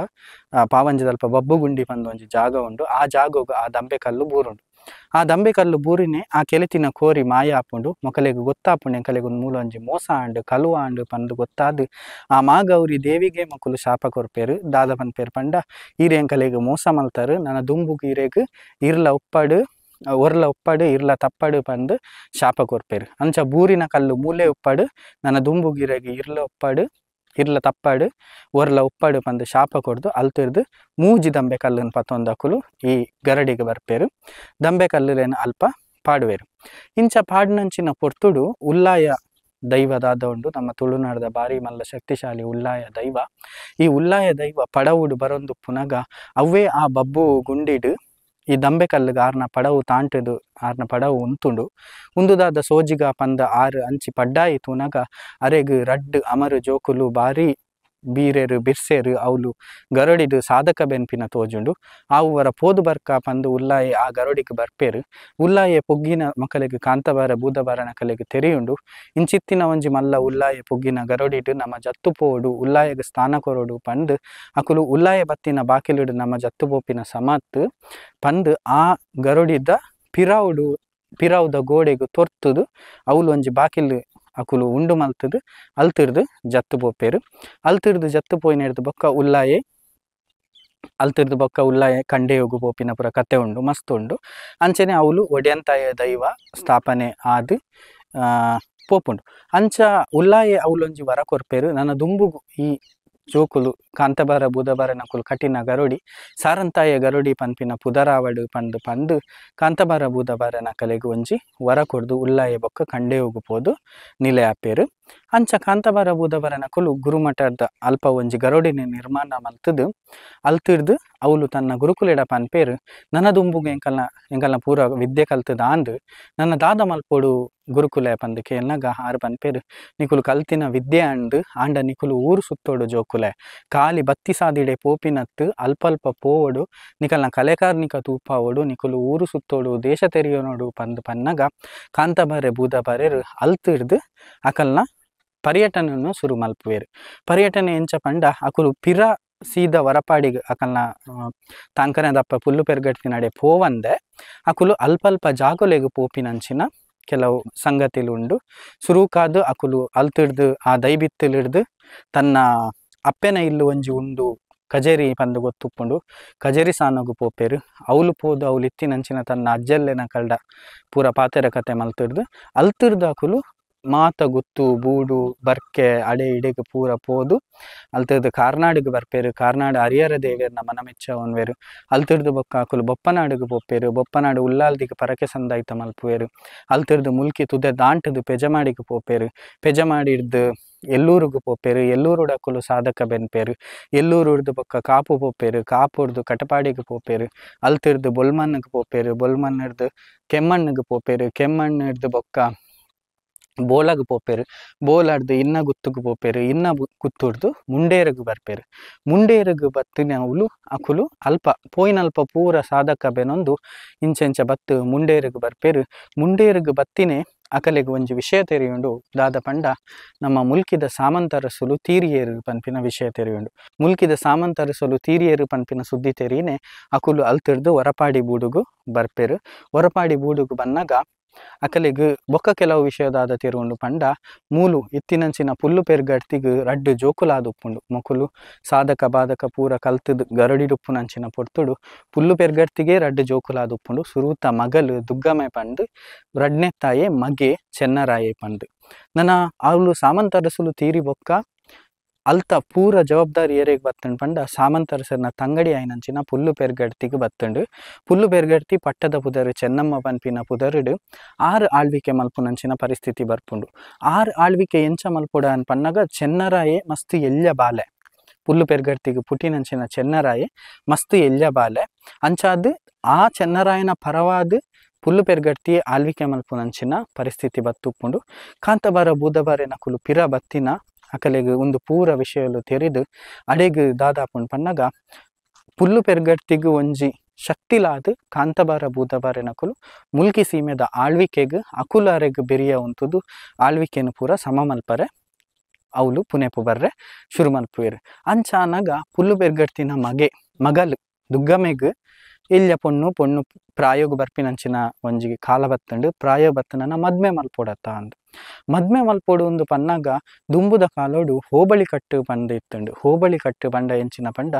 ಪಾವಂಜದಲ್ಪ ಬಬ್ಬು ಗುಂಡಿ ಪಂದು ಒಂಜಿ ಜಾಗ ಉಂಡು. ಆ ಜಾಗೋಗು ಆ ದಂಬೆ ಕಲ್ಲು ಬೂರುಂಡು. ಆ ದಂಬೆ ಕಲ್ಲು ಬೂರಿನೇ ಆ ಕೆಲೆತಿನ ಕೋರಿ ಮಾಯ ಆಪುಂಡು. ಮೊಕಲೆಗ್ ಗೊತ್ತಾಪುಂಡು ಎಂಕಲೆಗ್ ಒಂದು ಮೂಲ ಒಂಜಿ ಮೋಸ ಆಂಡು ಕಲುವ ಆಂಡು ಪಂದು ಗೊತ್ತಾದು ಆ ಮಾಗೌರಿ ದೇವಿಗೆ ಮೊಕಲು ಶಾಪ ಕೊರ್ಪೇರು. ದಾದ ಪನ್ಪೇರು ಪಂಡ ಈರೆ ಎಂಕಲೆಗ್ ಮೋಸ ಮಲ್ತಾರು ನನ್ನ ದುಂಬುಗು ಈರೆಗ್ ಇರ್ಲ ಉಪ್ಪಡು ಒರ್ಲ ಉಪ್ಪಡು ಇರ್ಲ ತಪ್ಪಡು ಪಂದು ಶಾಪ ಕೊರ್ಪೇರು. ಅಂಚ ಬೂರಿನ ಕಲ್ಲು ಮೂಲೆ ಉಪ್ಪಡು ನನ್ನ ದುಂಬುಗಿರೆಗ್ ಇರ್ಲ ಉಪ್ಪಡು ಇರ್ಲ ತಪ್ಪಾಡು ಒರ್ಲ ಉಪ್ಪಾಡು ಪಂದು ಶಾಪ ಕೊಡ್ದು ಅಲ್ತಿರ್ದು ಮೂಜಿ ದಂಬೆ ಕಲ್ಲನ್ನು ಪತ್ತೊಂದಕುಲು ಈ ಗರಡಿಗೆ ಬರ್ಪೇರು. ದಂಬೆ ಕಲ್ಲುಲೇನು ಅಲ್ಪ ಪಾಡುವೇರು. ಇಂಚ ಪಾಡಿನಂಚಿನ ಪೊರ್ತುಡು ಉಲ್ಲಾಯ ದೈವದಾದ ಉಂಡು ನಮ್ಮ ತುಳುನಾಡದ ಬಾರಿ ಮಲ್ಲ ಶಕ್ತಿಶಾಲಿ ಉಲ್ಲಾಯ ದೈವ. ಈ ಉಲ್ಲಾಯ ದೈವ ಪಡವುಡು ಬರೊಂದು ಪುನಗ ಅವೇ ಆ ಬಬ್ಬು ಗುಂಡಿಡು ಈ ದಂಬೆ ಕಲ್ಲುಗ ಆರ್ನ ಪಡವು ತಾಂಟದು ಆರ್ನ ಪಡವು ಉಂತುಂಡು ಉಂದುದಾದ ಸೋಜಿಗ ಪಂದ ಆರು ಅಂಚಿ ಪಡ್ಡಾಯಿ ತೂನಗ ಅರೆಗ್ ರಡ್ಡು ಅಮರು ಜೋಕುಲು ಬಾರಿ ಬೀರೆರು ಬಿರ್ಸೇರು ಅವುಲು ಗರಡಿಡು ಸಾಧಕ ಬೆನ್ಪಿನ ತೋಜುಂಡು. ಆವುವರ ಪೋದು ಬರ್ಕ ಪಂದು ಉಲ್ಲಾಯೆ ಆ ಗರಡಿಗೆ ಬರ್ಪೇರು. ಉಲ್ಲಾಯೆ ಪೊಗ್ಗಿನ ಮಕ್ಕಳಿಗೆ ಕಾಂತಬಾರ ಬೂದಬಾರ ನಕಲಿಗೆ ತೆರೆಯುಂಡು. ಇಂಚಿತ್ತಿನ ಒಂಜಿ ಮಲ್ಲ ಉಲ್ಲಾಯೆ ಪೊಗ್ಗಿನ ಗರಡಿಡು ನಮ್ಮ ಜತ್ತು ಪೋಡು ಉಲ್ಲಾಯಗೆ ಸ್ಥಾನ ಕೊರೋಡು ಪಂದು ಅಕುಲು ಉಲ್ಲಾಯ ಬತ್ತಿನ ಬಾಕಿಲುಡು ನಮ್ಮ ಜತ್ತು ಪೋಪಿನ ಸಮತ್ ಪಂದು ಆ ಗರಡಿದ ಪಿರಾವುಡು ಪಿರಾವುದ ಗೋಡೆಗು ತೊರ್ತುದು ಅವುಲು ಒಂಜಿ ಬಾಕಿಲು ಅಕುಲು ಉಂಡು ಮಲ್ತದು ಅಲ್ತಿರ್ದು ಜತ್ತು ಪೋಪೇರು. ಅಲ್ತಿರ್ದು ಜತ್ತು ಪೋಯಿನ ಹಿಡ್ದು ಬೊಕ್ಕ ಉಲ್ಲಾಯೆ ಅಲ್ತಿರ್ದು ಬೊಕ್ಕ ಉಲ್ಲಾಯ ಕಂಡೆಯೋಗು ಪೋಪಿನ ಪೂರ ಕತೆ ಉಂಡು ಮಸ್ತ್ ಉಂಡು. ಅಂಚನೆ ಅವುಲು ಒಡ್ಯಂತಾಯ ದೈವ ಸ್ಥಾಪನೆ ಆದ್ ಪೋಪುಂಡು. ಅಂಚ ಉಲ್ಲಾಯ ಅವುಲೊಂಜಿ ವರ ಕೊರ್ಪೇರು ನನ್ನ ದುಂಬುಗು ಈ ಜೋಕುಲು ಕಾಂತಬಾರ ಬೂದಬಾರ ನಕುಲು ಕಠಿಣ ಗರುಡಿ ಸಾರಂತಾಯ ಗರುಡಿ ಪನ್ಪಿನ ಪುದರಾವಡು ಪಂದು ಪಂದು ಕಾಂತಬಾರ ಬೂದಬಾರ ನಕಲೆಗು ಒಂಜಿ ವರ ಕೊರ್ದು ಉಲ್ಲಾಯ ಬೊಕ್ಕ ಕಂಡೆಯೋಗು ಪೋದು ನಿಲೆ ಆಪೇರು. ಅಂಚ ಕಾಂತಬಾರ ಬೂದಬಾರ ನಕುಲು ಗುರುಮಠದ ಅಲ್ಪ ಒಂಜಿ ಗರುಡಿನ ನಿರ್ಮಾಣ ಮಲ್ತದು ಅಲ್ತಿರ್ದು ಅವಳು ತನ್ನ ಗುರುಕುಲೆಡ ಪನ್ಪೇರು ನನ್ನ ದುಂಬುಗು ಎಂಕಲ್ನ ಎಂಕಲ್ನ ಪೂರ ವಿದ್ಯೆ ಕಲ್ತದ ಅಂದು ನನ್ನ ದಾದ ಮಲ್ಪೋಡು ಗುರುಕುಲೆ ಪಂದು ಕೇಳ್ನಾಗ ಆರು ಪನ್ಪೇರು ನಿಕುಲು ಕಲ್ತಿನ ವಿದ್ಯೆ ಅಂದು ಆಂಡ ನಿಕುಲು ಊರು ಸುತ್ತೋಡು ಜೋಕುಲೆ ಖಾಲಿ ಬತ್ತಿ ಸಾದಿಡೆ ಪೋಪಿನತ್ತು ಅಲ್ಪಲ್ಪ ಪೋವಡು ನಿಕಲ್ನ ಕಲೆಕಾರ್ನಿಕ ತೂಪಾವಡು ನಿಕುಲು ಊರು ಸುತ್ತೋಡು ದೇಶ ತೆರಿಯೋನೋಡು ಪಂದು ಪನ್ನಗ ಕಾಂತಬಾರೆ ಬೂದಬಾರೆರು ಅಲ್ತಿರ್ದು ಅಕಲ್ನ ಪರ್ಯಟನನ್ನು ಶುರು ಮಲ್ಪುವೇರು. ಪರ್ಯಟನೆ ಎಂಚ ಪಂಡ ಅಕುಲು ಪಿರ ಸೀದ ವರಪಾಡಿಗೆ ಅಕಲ್ನ ತಾಂಕನೆ ದಪ್ಪ ಪುಲ್ಲು ಪೆರ್ಗಟ್ಟಿನಡೆ ಪೋವಂದೆ ಅಕುಲು ಅಲ್ಪಲ್ಪ ಜಾಗೊಲೆಗು ಪೋಪಿನಂಚಿನ ಕೆಲವು ಸಂಗತಿಲು ಉಂಡು. ಸುರುಕಾದು ಅಕುಲು ಅಲ್ತಿಡ್ದು ಆ ದೈಬಿತ್ತಲಿಡ್ದು ತನ್ನ ಅಪ್ಪೆನ ಇಲ್ಲು ಒಂಜಿ ಉಂಡು ಕಜೇರಿ ಪಂದು ಗೊತ್ತುಪ್ಪುಂಡು ಕಜೇರಿ ಸಾನಗು ಪೋಪೇರು. ಅವಳು ಪೋದು ಅವಳು ಇತ್ತಿನಂಚಿನ ತನ್ನ ಅಜ್ಜಲ್ಲೆನ ಕಲ್ಡ ಪೂರ ಪಾತೆರ ಕತೆ ಮಲ್ತಿಡ್ದು ಅಲ್ತಿಡ್ದು ಅಕುಲು ಮಾತ ಗುತ್ತು ಬೂಡು ಬರ್ಕೆ ಅಡೆ ಇಡೆಗೆ ಪೂರ ಪೋದು ಅಲ್ತಿರ್ದು ಕಾರ್ನಾಡಿಗೆ ಬರ್ಪೇರು. ಕಾರ್ನಾಡು ಹರಿಹರ ದೇವೇರ್ನ ಮನಮೆಚ್ಚವನ್ವೇರು. ಅಲ್ತಿರ್ದು ಬೊಕ್ಕ ಅಕುಲು ಬೊಪ್ಪನಾಡಿಗೆ ಪೋಪೇರು. ಬೊಪ್ಪನಾಡು ಉಲ್ಲಾಲ್ದಿಗೆ ಪರಕೆ ಸಂದಾಯ್ತ ಮಲ್ಪುವೇರು. ಅಲ್ತಿರ್ದು ಮುಲ್ಕಿ ತುದೆ ದಾಂಟದು ಪೆಜಮಾಡಿಗೆ ಪೋಪೇರು. ಪೆಜಮಾಡಿಡ್ದು ಎಲ್ಲೂರುಗು ಪೋಪೇರು. ಎಲ್ಲೂರುಡು ಅಕುಲು ಸಾಧಕ ಬೆನ್ಪೇರು. ಎಲ್ಲೂರುಡ್ದು ಬೊಕ್ಕ ಕಾಪು ಪೋಪೇರು. ಕಾಪುಡ್ದು ಕಟಪಾಡಿಗೆ ಪೋಪೇರು. ಅಲ್ತಿರ್ದು ಬೊಲ್ಮನ್ನಿಗೆ ಪೋಪೇರು. ಬೊಲ್ಮನ್ನಿಡ್ದು ಕೆಮ್ಮಣ್ಣಿಗೆ ಪೋಪೇರು. ಕೆಮ್ಮಣ್ಣಿಡ್ದು ಬೊಕ್ಕ ಬೋಲಾಗ ಪೋಪೇರು. ಬೋಲಾಡ್ದು ಇನ್ನ ಗುತ್ತುಗು ಪೋಪೇರು. ಇನ್ನ ಗುತ್ತುಡ್ದು ಮುಂಡೇರಗು ಬರ್ಪೇರು. ಮುಂಡೇರಗು ಬತ್ತಿನ ಅವಳು ಅಕುಲು ಅಲ್ಪ ಪೋಯಿನಲ್ಪ ಪೂರ ಸಾಧಕ ಬೆನೊಂದು ಇಂಚೆಂಚ ಬತ್ತು ಮುಂಡೇರಗು ಬರ್ಪೇರು. ಮುಂಡೇರಗು ಬತ್ತಿನೇ ಅಕಲೆಗು ಒಂಜಿ ವಿಷಯ ತೆರೆಯುಂಡು ದಾದ ಪಂಡ ನಮ್ಮ ಮುಲ್ಕಿದ ಸಾಮಂತರಸುಲು ತೀರಿಯೇರು ಪನ್ಪಿನ ವಿಷಯ ತೆರೆಯುಂಡು. ಮುಲ್ಕಿದ ಸಾಮಂತರಸುಲು ತೀರಿಯೇರು ಪನ್ಪಿನ ಸುದ್ದಿ ತೆರೀನೆ ಅಕುಲು ಅಲ್ತಿಡ್ದು ವರಪಾಡಿ ಬೂಡುಗು ಬರ್ಪೇರು. ವರಪಾಡಿ ಬೂಡುಗು ಬನ್ನಾಗ ಅಕಲೆಗ್ ಬೊಕ್ಕ ಕೆಲವು ವಿಷಯದಾದ ತೆರುಂಡು ಪಂಡ ಮೂಲು ಇತ್ತಿನಂಚಿನ ಪುಲ್ಲು ಪೆರ್ಗಡ್ತಿಗ್ ರಡ್ಡು ಜೋಕುಲಾದ ಉಪ್ಪುಂಡು. ಮೊಕುಲು ಸಾಧಕ ಬಾಧಕ ಪೂರ ಕಲ್ತದ್ ಗರಡಿಡುಪ್ಪುನಂಚಿನ ಪೊರ್ತುಡು ಪುಲ್ಲು ಪೆರ್ಗಡ್ತಿಗೆ ರಡ್ಡು ಜೋಕುಲಾದ ಉಪ್ಪುಂಡು. ಸುರೂತ ಮಗಲು ದುಗ್ಗಮೆ ಪಂಡು ರಡ್ನೆ ತಾಯೆ ಮಗೆ ಚೆನ್ನರಾಯೆ ಪಂಡು. ನನ್ನ ಅವಳು ಸಾಮಂತರಸುಲು ತೀರಿ ಬೊಕ್ಕ ಅಲ್ತ ಪೂರ ಜವಾಬ್ದಾರಿ ಏರೆಗ್ ಬತ್ತಂಡು ಪಂಡ ಸಾಮಂತರಸರ್ನ ತಂಗಡಿ ಆಯ್ನಂಚಿನ ಪುಲ್ಲು ಪೆರ್ಗಡ್ತಿಗೆ ಬತ್ತಂಡು. ಪುಲ್ಲು ಪೆರ್ಗಡ್ತಿ ಪಟ್ಟದ ಪುದರು ಚೆನ್ನಮ್ಮ ಪನ್ಪಿನ ಪುದರುಡು ಆರು ಆಳ್ವಿಕೆ ಮಲ್ಪುನಂಚಿನ ಪರಿಸ್ಥಿತಿ ಬರ್ಪುಂಡು. ಆರು ಆಳ್ವಿಕೆ ಎಂಚ ಮಲ್ಪುಡ ಅನ್ ಪನ್ನಗ ಚೆನ್ನರಾಯೆ ಮಸ್ತ್ ಎಲ್ಯ ಬಾಲೆ ಪುಲ್ಲು ಪೆರ್ಗಡ್ತಿಗೆ ಪುಟಿನಂಚಿನ ಚೆನ್ನರಾಯೆ ಮಸ್ತ್ ಎಲ್ಯ ಬಾಲೆ ಅಂಚಾದ್ ಆ ಚೆನ್ನರಾಯನ ಪರವಾದ ಪುಲ್ಲು ಪೆರ್ಗಡ್ತಿ ಆಳ್ವಿಕೆ ಮಲ್ಪುನಂಚಿನ ಪರಿಸ್ಥಿತಿ ಬತ್ತುಪ್ಪುಂಡು. ಕಾಂತಬಾರ ಬೂದಬಾರೆ ನಕುಲು ಪಿರ ಬತ್ತಿನ ಅಕಲೆಗ್ ಒಂದು ಪೂರ ವಿಷಯಲು ತೆರಿದು ಅಡೆಗ್ ದಾದಾಪುಂಡು ಪನ್ನಗ ಪುಲ್ಲು ಪೆರ್ಗಡ್ತಿಗ್ ಒಂಜಿ ಶಕ್ತಿಲಾದ ಕಾಂತಬಾರ ಬೂದಬಾರೆ ನಕುಲು ಮುಲ್ಕಿ ಸೀಮೆದ ಆಳ್ವಿಕೆಗ್ ಅಕುಲಾರೆಗ್ ಬೆರಿಯ ಉಂತುದು ಆಳ್ವಿಕೆನು ಪೂರ ಸಮ ಮಲ್ಪರೆ ಅವಳು ಪುನೆಪು ಬರ್ರೆ ಶುರು ಮಲ್ಪುವೆರು. ಅಂಚಾನಗ ಪುಲ್ಲು ಪೆರ್ಗಡ್ತಿನ ಮಗೆ ಮಗಲು ದುಗ್ಗಮೆಗ್ ಎಲ್ಯ ಪೊಣ್ಣು ಪೊಣ್ಣು ಪ್ರಾಯೋಗ ಬರ್ಪಿನಂಚಿನ ಒಂಜಿ ಕಾಲ ಬತ್ತಂಡು ಪ್ರಾಯ ಬತ್ತನ ಮದ್ಮೆ ಮಲ್ಪೊಡತ್ತ ಅಂದು ಮದ್ಮೆ ಮಲ್ಪೊಡು ಒಂದು ಪನ್ನಾಗ ದುಂಬುದ ಕಾಲೋಡು ಹೋಬಳಿ ಕಟ್ಟು ಪಂಡ ಇತ್ತಂಡು. ಹೋಬಳಿ ಕಟ್ಟು ಪಂಡ ಎಂಚಿನ ಪಂಡ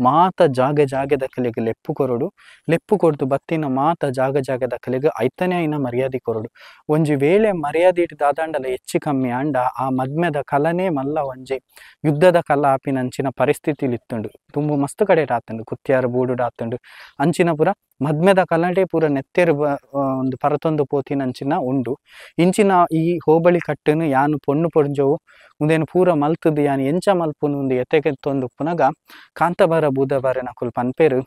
ಮಾತ ಜಾಗ ಜಾಗದ ಕಲೆಗೆ ಲೆಪ್ಪು ಕೊರಡು ಲೆಪ್ಪು ಕೊರದು ಬತ್ತಿನ ಮಾತ ಜಾಗ ಜಾಗದ ಕಲೆಗೆ ಐತನೇ ಐನ ಮರ್ಯಾದೆ ಕೊರಡು. ಒಂಜಿ ವೇಳೆ ಮರ್ಯಾದೆ ಇಟ್ಟು ದಾದಾಂಡಲ ಹೆಚ್ಚು ಕಮ್ಮಿ ಅಂಡ ಆ ಮದ್ಮೆದ ಕಲನೇ ಮಲ್ಲ ಒಂಜಿ ಯುದ್ಧದ ಕಲ ಆಪಿನಂಚಿನ ಪರಿಸ್ಥಿತಿಲಿ ಇತ್ತಂಡು. ತುಂಬು ಮಸ್ತ್ ಕಡೆ ಆತಂಡು ಕುತ್ತಿಯಾರು ಬೂಡು ಆತಂಡು ಅಂಚಿನ ಪೂರ ಮದ್ಮೆದ ಕಲಟೆ ಪೂರ ನೆತ್ತೆರು ಒಂದು ಪರತೊಂದು ಪೋತಿನಂಚಿನ ಉಂಡು. ಇಂಚಿನ ಈ ಹೋಬಳಿ ಕಟ್ಟನು ಯಾನು ಪೊಣ್ಣು ಪೊಂಜೋವು ಉಂದೇನು ಪೂರ ಮಲ್ತದು ಯಾನು ಎಂಚ ಮಲ್ಪುನು ಒಂದು ಎತೆಗೆತ್ತೊಂದು ಪುನಗ ಕಾಂತಬಾರ ಬೂದಬಾರ ನಕುಲು ಪನ್ಪೇರು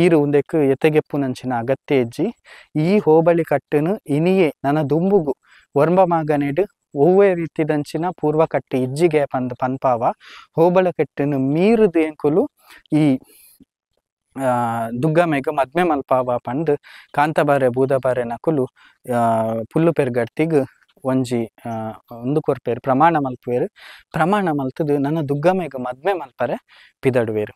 ಈರು ಉಂದೆಕ್ ಎತೆಗೆಪ್ಪುನಂಚಿನ ಅಗತ್ಯ ಹೆಜ್ಜಿ ಈ ಹೋಬಳಿ ಕಟ್ಟನು ಇನಿಯೇ ನನ್ನ ದುಂಬುಗು ಒರ್ಂಬ ಮಾಗನೆಡು ಒವ್ವೆ ರೀತಿದಂಚಿನ ಪೂರ್ವ ಕಟ್ಟು ಇಜ್ಜಿಗೆ ಪಂದ್ ಪನ್ಪಾವ ಹೋಬಳ ಕಟ್ಟನು ಮೀರುದು ಎಂಕುಲು ಈ ದುಗ್ಗಮೆಗ್ ಮದ್ಮೆ ಮಲ್ಪಾವ ಪಂದ್ ಕಾಂತಬಾರೆ ಬೂದಬಾರೆ ನಕುಲು ಪುಲ್ಲು ಪೆರ್ಗಡ್ತಿಗ್ ಒಂಜಿ ಒಂದು ಕೊರ್ಪೇರು ಪ್ರಮಾಣ ಮಲ್ಪುವೇರು. ಪ್ರಮಾಣ ಮಲ್ತದು ನನ್ನ ದುಗ್ಗಮೆಗ್ ಮದ್ಮೆ ಮಲ್ಪರೆ ಪಿದಡುವೇರು.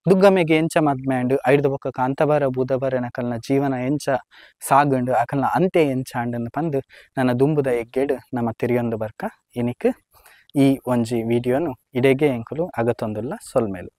ದುಗ್ಗಮೆಗೆ ಎಂಚ ಮದ್ಮೆ ಅಂಡು ಐಡ್ದು ಬೊಕ್ಕ ಕಾಂತಬಾರ ಬೂದಬಾರೆ ನಕಲ್ನ ಜೀವನ ಎಂಚ ಸಾಗಂಡು ಅಕಲ್ನ ಅಂತೆ ಎಂಚ ಅಂಡನ್ನು ಪಂದು ನನ್ನ ದುಂಬುದ ಎಗ್ಗೇಡು ನಮ್ಮ ತಿರಿಯೊಂದು ಬರ್ಕ ಇನಿಕ್ ಈ ಒಂಜಿ ವಿಡಿಯೋನು ಇಡೆಗೆ ಎಂಕುಲು ಅಗತೊಂದುಲ್ಲ ಸೊಲ್ಮೇಲು.